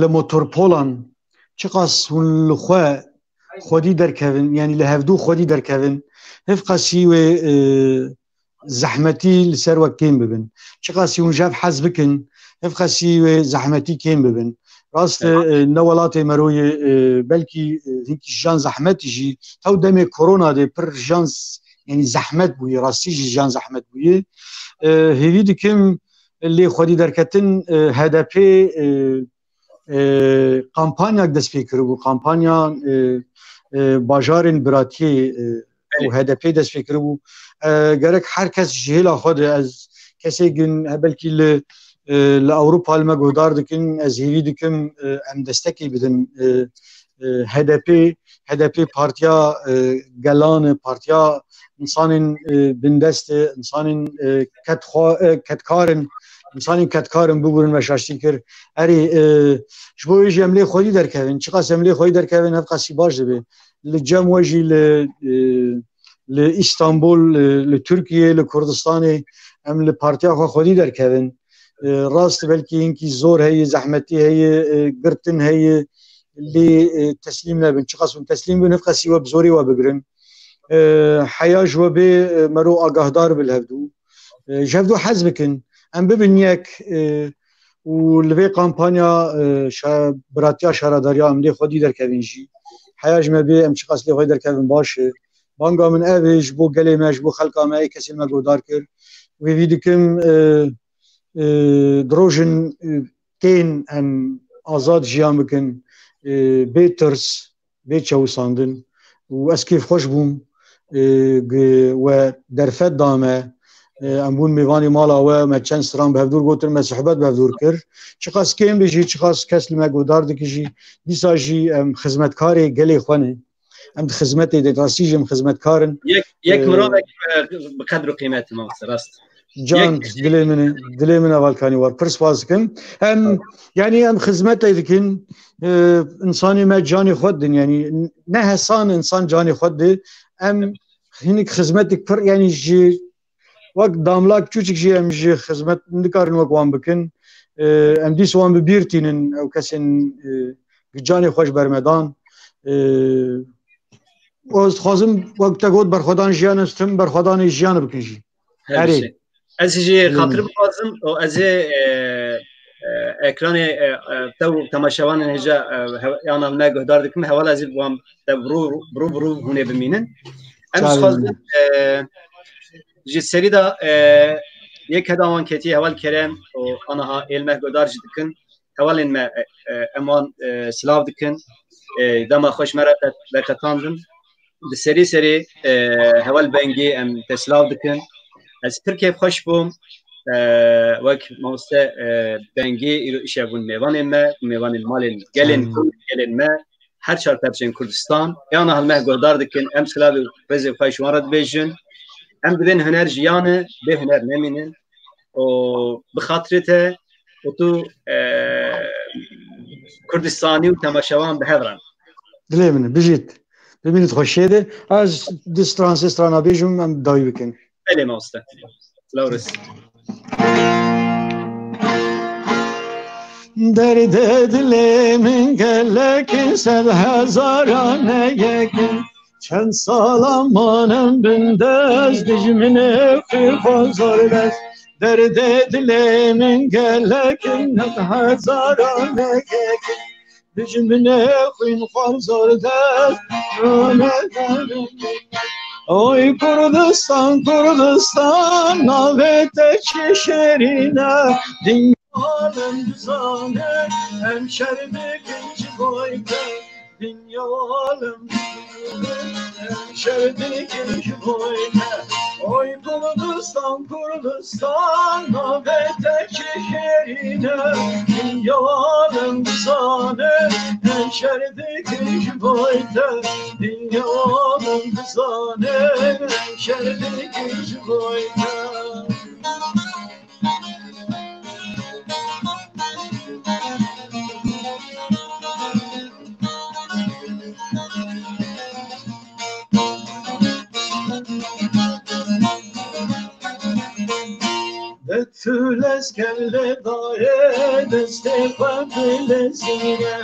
li motorpolan çiqas hûn li xwe xwedî derkevin, yanî li hevdû xwedî derkevin, hevqasî wê, e, zehmetî li ser we kêm bibin. Çiqasî hûn jev hez bikin, hevqasî wê zehmetî kêm bibin. Rast e, Evet. e, ne welatê me ro ye, e, belkî, e, hinkî jiyan zehmetî jî, tew demê korona de pir jiyan z-, yanî zehmet bûye, rastî jî jiyan zehmet bûye. E, hêvî dikim lê xwedî derketin, e, H D P, e, e, kampanyak dest pê kiribû, kampanya, e, e, bajarên biratiyê, e, û Belê. H D P dest pê kiribû. E, gerek her kes ji hêla xwe de, ez kesê gin, he, belkî li, e, li Ewropa li me guhdar dikin, ez hêvî dikim, e, em destekê bidin, e, e, H D P, H D P partiya, e, gelan e, partiya insanên, e, bindest e, insanên, e, kedxwa-, e, kedkar in, insanên kedkar in, bibûrin me şaştî kir. Erê, e, ji bo wê jî em lê xwedî derkevin. Çiqas em lê xwedî derkevin, hevqasî baş dibe. Li cem we jî li, e, li Îstanbul, li, li Tirkiyê, li Kurdistanê em li partiya xwe xwedî derkevin. E, rast belkî hinkî zor heye, zehmetî heye, e, girtin heye, lê, e, teslîm nebin. Çiqas hûn teslîm bin, hevqasî we bi zorê we bigirin. E, heya ji we bê, e, mero agahdar bi li hevdû. E, ji hevdû hez bikin. Em bibin yek, e, û li vê kampanya, e, şa-, biratiya şaredariya em lê xwedî derkevin jî. Heya ji me bê em çiqas lê xwedî derkevin baş e. Banga min ev e, ji bo gelê me, ji bo xelka me, ê kesên me guhdar kir. Hêvî dikim, e, e, di rojin, e, tên em azad jiyan bikin, e, bê tirs, bê çewisandin. Û ez kêfxweş bûm, e, gi we derfet da me. E, em bûn mêvanê mala we, me çend stran bi hevdûr gotin, me sohbet bi hevdûr kir. Çiqas kêm be jî, çiqas kes li me guhdar dike jî, dîsa jî em xizmetkarê gelê xwe ne. Em di xizmetê de, rastî jî em xizmetkar in. Yek, yek Ee, mirovek, e, bi qedr û qîmet, mamoste, rast. Can, Yek dilê min e, dilê min e, Valkanî, war pir spas dikim. Em, Sağ ol. yanî em xizmetê dikin, e, insanê me canê xwe didin, yanî ne hesan insan canê xwe dide. Em hinek xizmetek pir, yanî ji wek damlak çûçik jî em ji xizmet nikarin wek wan bikin. E, em dîs wan bi bîr tînin, ew kesên, e, gi canê xwe ji ber me dan. E, û ez dixwazim, wek te got, berxwedan jiyan, ez tim berxwedanê jiyan bikin jî. Her Erê. şey. Ez jî Bilmiyorum. xatir bixwazim û ez ê, e, e, ekranê, e, e, te û temaşevanên hêja, e, hev-, yana me guhdar dikim, heval ez ê bi wan te bi rû, bi rû bi rû hûn ê bimînin. Em Çawa dixwazin, bimînin? e, ji serî de, e, yek heda wan ketî heval Kerem û aniha êl me guhdar jî dikin. Hevalên me, e, e, em wan, e, silav dikin. E, dema xweş me re te-, veqetandin. Di serî serî, e, heval Bengî em te silav dikin. Ez pir kêfxweş bûm, e, wek mamoste, e, Bengî îro îşev bûn mêvanên me, mêvanên malên gelên Amin. Kurd, gelên me, her çar perçên Kurdistan. Ê ana hal me guhdar dikin, em silavê û rêzê xwe ji wan re dibêjin. Em dibên huner jiyan e, bê huner nemînin. û bi xatirê te û tu, e, Kurdistanî û temaşevan bi hev re. Dilê min e, bijît. Bimînit xweşiyê de. Ez di stran sê strana bêjim, em dawî bikin. Belê mamoste. Lawrence. Derdê dilê min gelek in, sed hezara ne yek in. Çend sala manim bin dest, dijminê xwe xwe zor dest. Derdê dilê min gelek in, hezara ne yek in. Dijminê xwe xwe zor dest. Oy Kurdistan, Kurdistan, navê te çi şêrîn e. Dinya alem dizane, em şer dikin ji bo te. Dinya alem şer dikin ji bo te. Oy Kurdistan, Kurdistan, navê te çi şêrîn e. Dinya alem dizane, em şer dikin ji bo te. Dinya alem dizane, em şer dikin ji bo te. De tu lesker lê dayê, destê xwe bilezîne,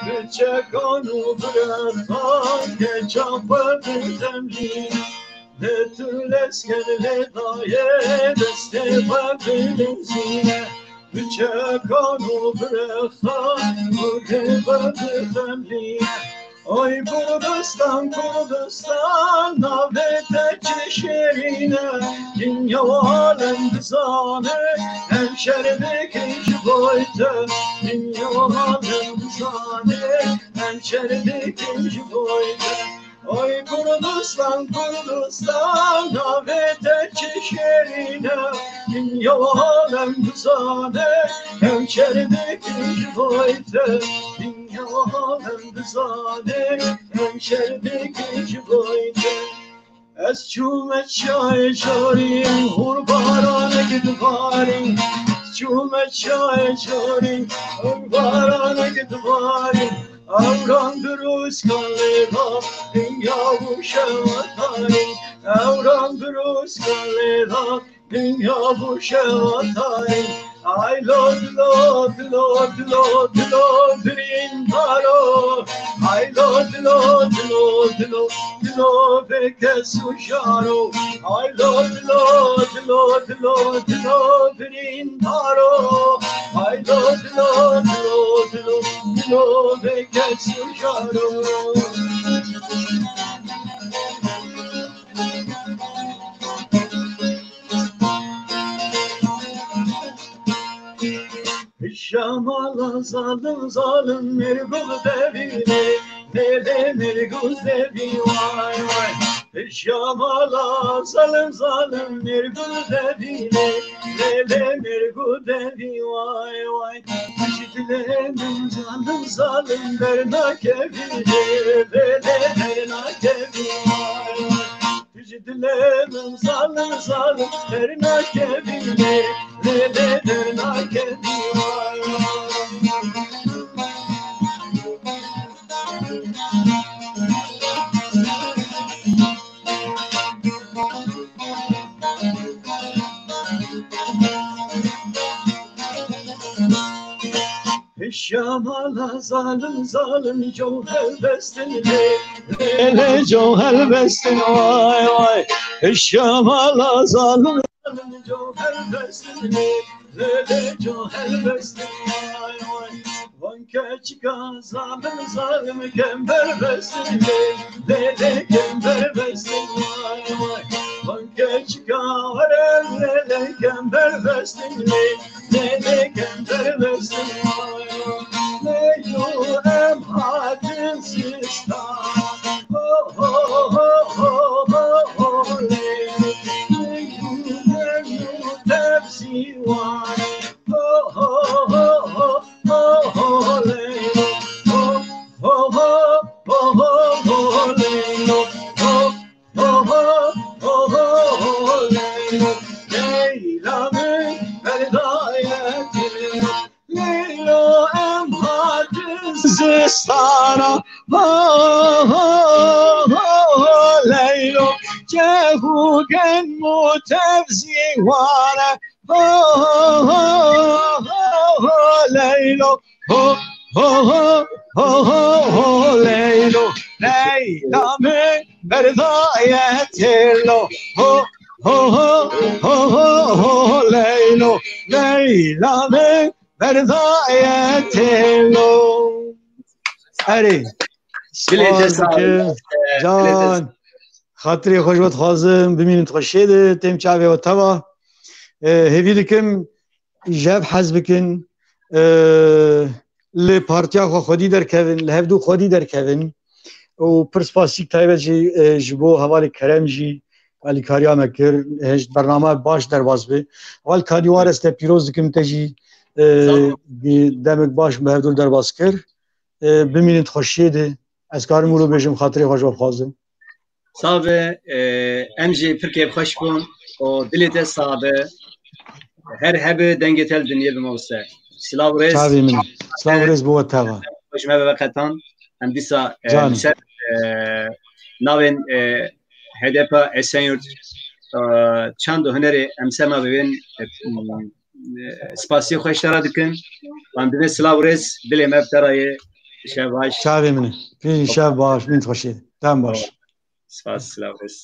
bi çekan û bi rexan, keça xwe bixemlîne. De tu lesker lê dayê, destê xwe bilezîne, bi çekan û bi rexan, gurê xwe bixemlîne. Oy Kurdistan, Kurdistan, navê te çi şêrîn e. Dinya alem dizane, em şer dikin ji bo te. Dinya alem dizane, em şer dikin ji bo te. Oy Kurdistan, Kurdistan, navê te çi şêrîn e. Dinya alem dizane, em şer dikin ji bo te. Dinya alem dizane, em şer dikin ji bo te. Ez çûme çayê şorî, hûr baranek dibarî. Çûme çayê şorî, hûr baranek dibarî. Ewran dirûskan lê da, dinya bû şewatayî. Ewran dirûskan lê da, dinya bû şewatayî. Ay lo dilo, dilo, dilo, dilo, birîndaro. Ay lo dilo, dilo, dilo, Dilo vê kes û şaro, ay lo dilo, dilo, dilo, dilo birîndaro. Ay lo dilo, dilo, dilo, dilo vê kes û şaro. Şamala zalim zalim mirgul devî lê, lê lê mirgul devî vay vay. Şamala zalim zalim mirgul devî lê, lê lê mirgul devî vay vay. Ji dilê min zalim zalim dernakevî lê, lê lê dernakevî vay vay. Tu ji dilê min zalim zalim dernakevî lê, lê lê dernakevî. Şamala zalim zalim cewher bestin lê, lê lê cewher bestin vay vay. Şamala zalim zalim cewher bestin lê, lê lê cewher bestin vay vay. Van keçika zalim zalim kember bestin lê, lê lê kember bestin vay vay. Van keçika lê lê kember bestin lê, lê lê kember bestin vay vay. Leylo em hatin sistan. Ho ho ho ho ho ho leylo. Leylo leylo tepsî wan. Ho ho ho ho ho ho leylo. Ho ho ho ho ho ho leylo. Ho ho ho ho ho ho leylo. Leyla min berdaye têlo. Leylo em hatin zistana. Ho ho ho ho ho leylo. Ceh û gen û tevzî wane. Ho ho ho ho ho ho leylo. Ho ho ho ho ho ho leylo. Leyla min berdaye têlo. Ho ho ho ho ho ho ho leylo. Leyla min berdaye têlo. Erê. Dilê te spas sağ ol. Dikim. Ee, dilê te Can. Xatirê xwe ji we dixwazim, bimînin xweşiyê de, têm çavê we teva. Ee, hêvî dikim ji hev hez bikin, e, li partiya xwe xwedî derkevin, li hevdû xwedî derkevin. Û pir spasîk taybet jî, e, ji bo hevalê Kerem jî alîkariya me kir, e, ji bername baş derbas bi. Heval Kadî Wares, te pîroz dikim, te jî, e, Sağ ol. Demek baş bi hevdû derbas kir. E, bimînin xweşiyê de. Ez karim wilo bêjim, xatirê xwe ji we bixwazim. Sabe, e, em jî pir kêfxweş bûn û dilê te sabe. Her hebe dengê te li dinyê bi mamoste. Silav û rêz. Çavê min. Silav û rêz bo we teva. Xweş me ve qetan. Em dîsa, e, Canım. Li ser, e, navên, e, H D P Esenyurt, e, çand û hunerê em ser navê wên, e, e, spasiyê xweş te re dikin. Em divê silav û rêz dilê me bi te re ye. Şev baş. Çavê min. Pî şev baş. Min xweşê. Dem baş. Spas, silav, rêz.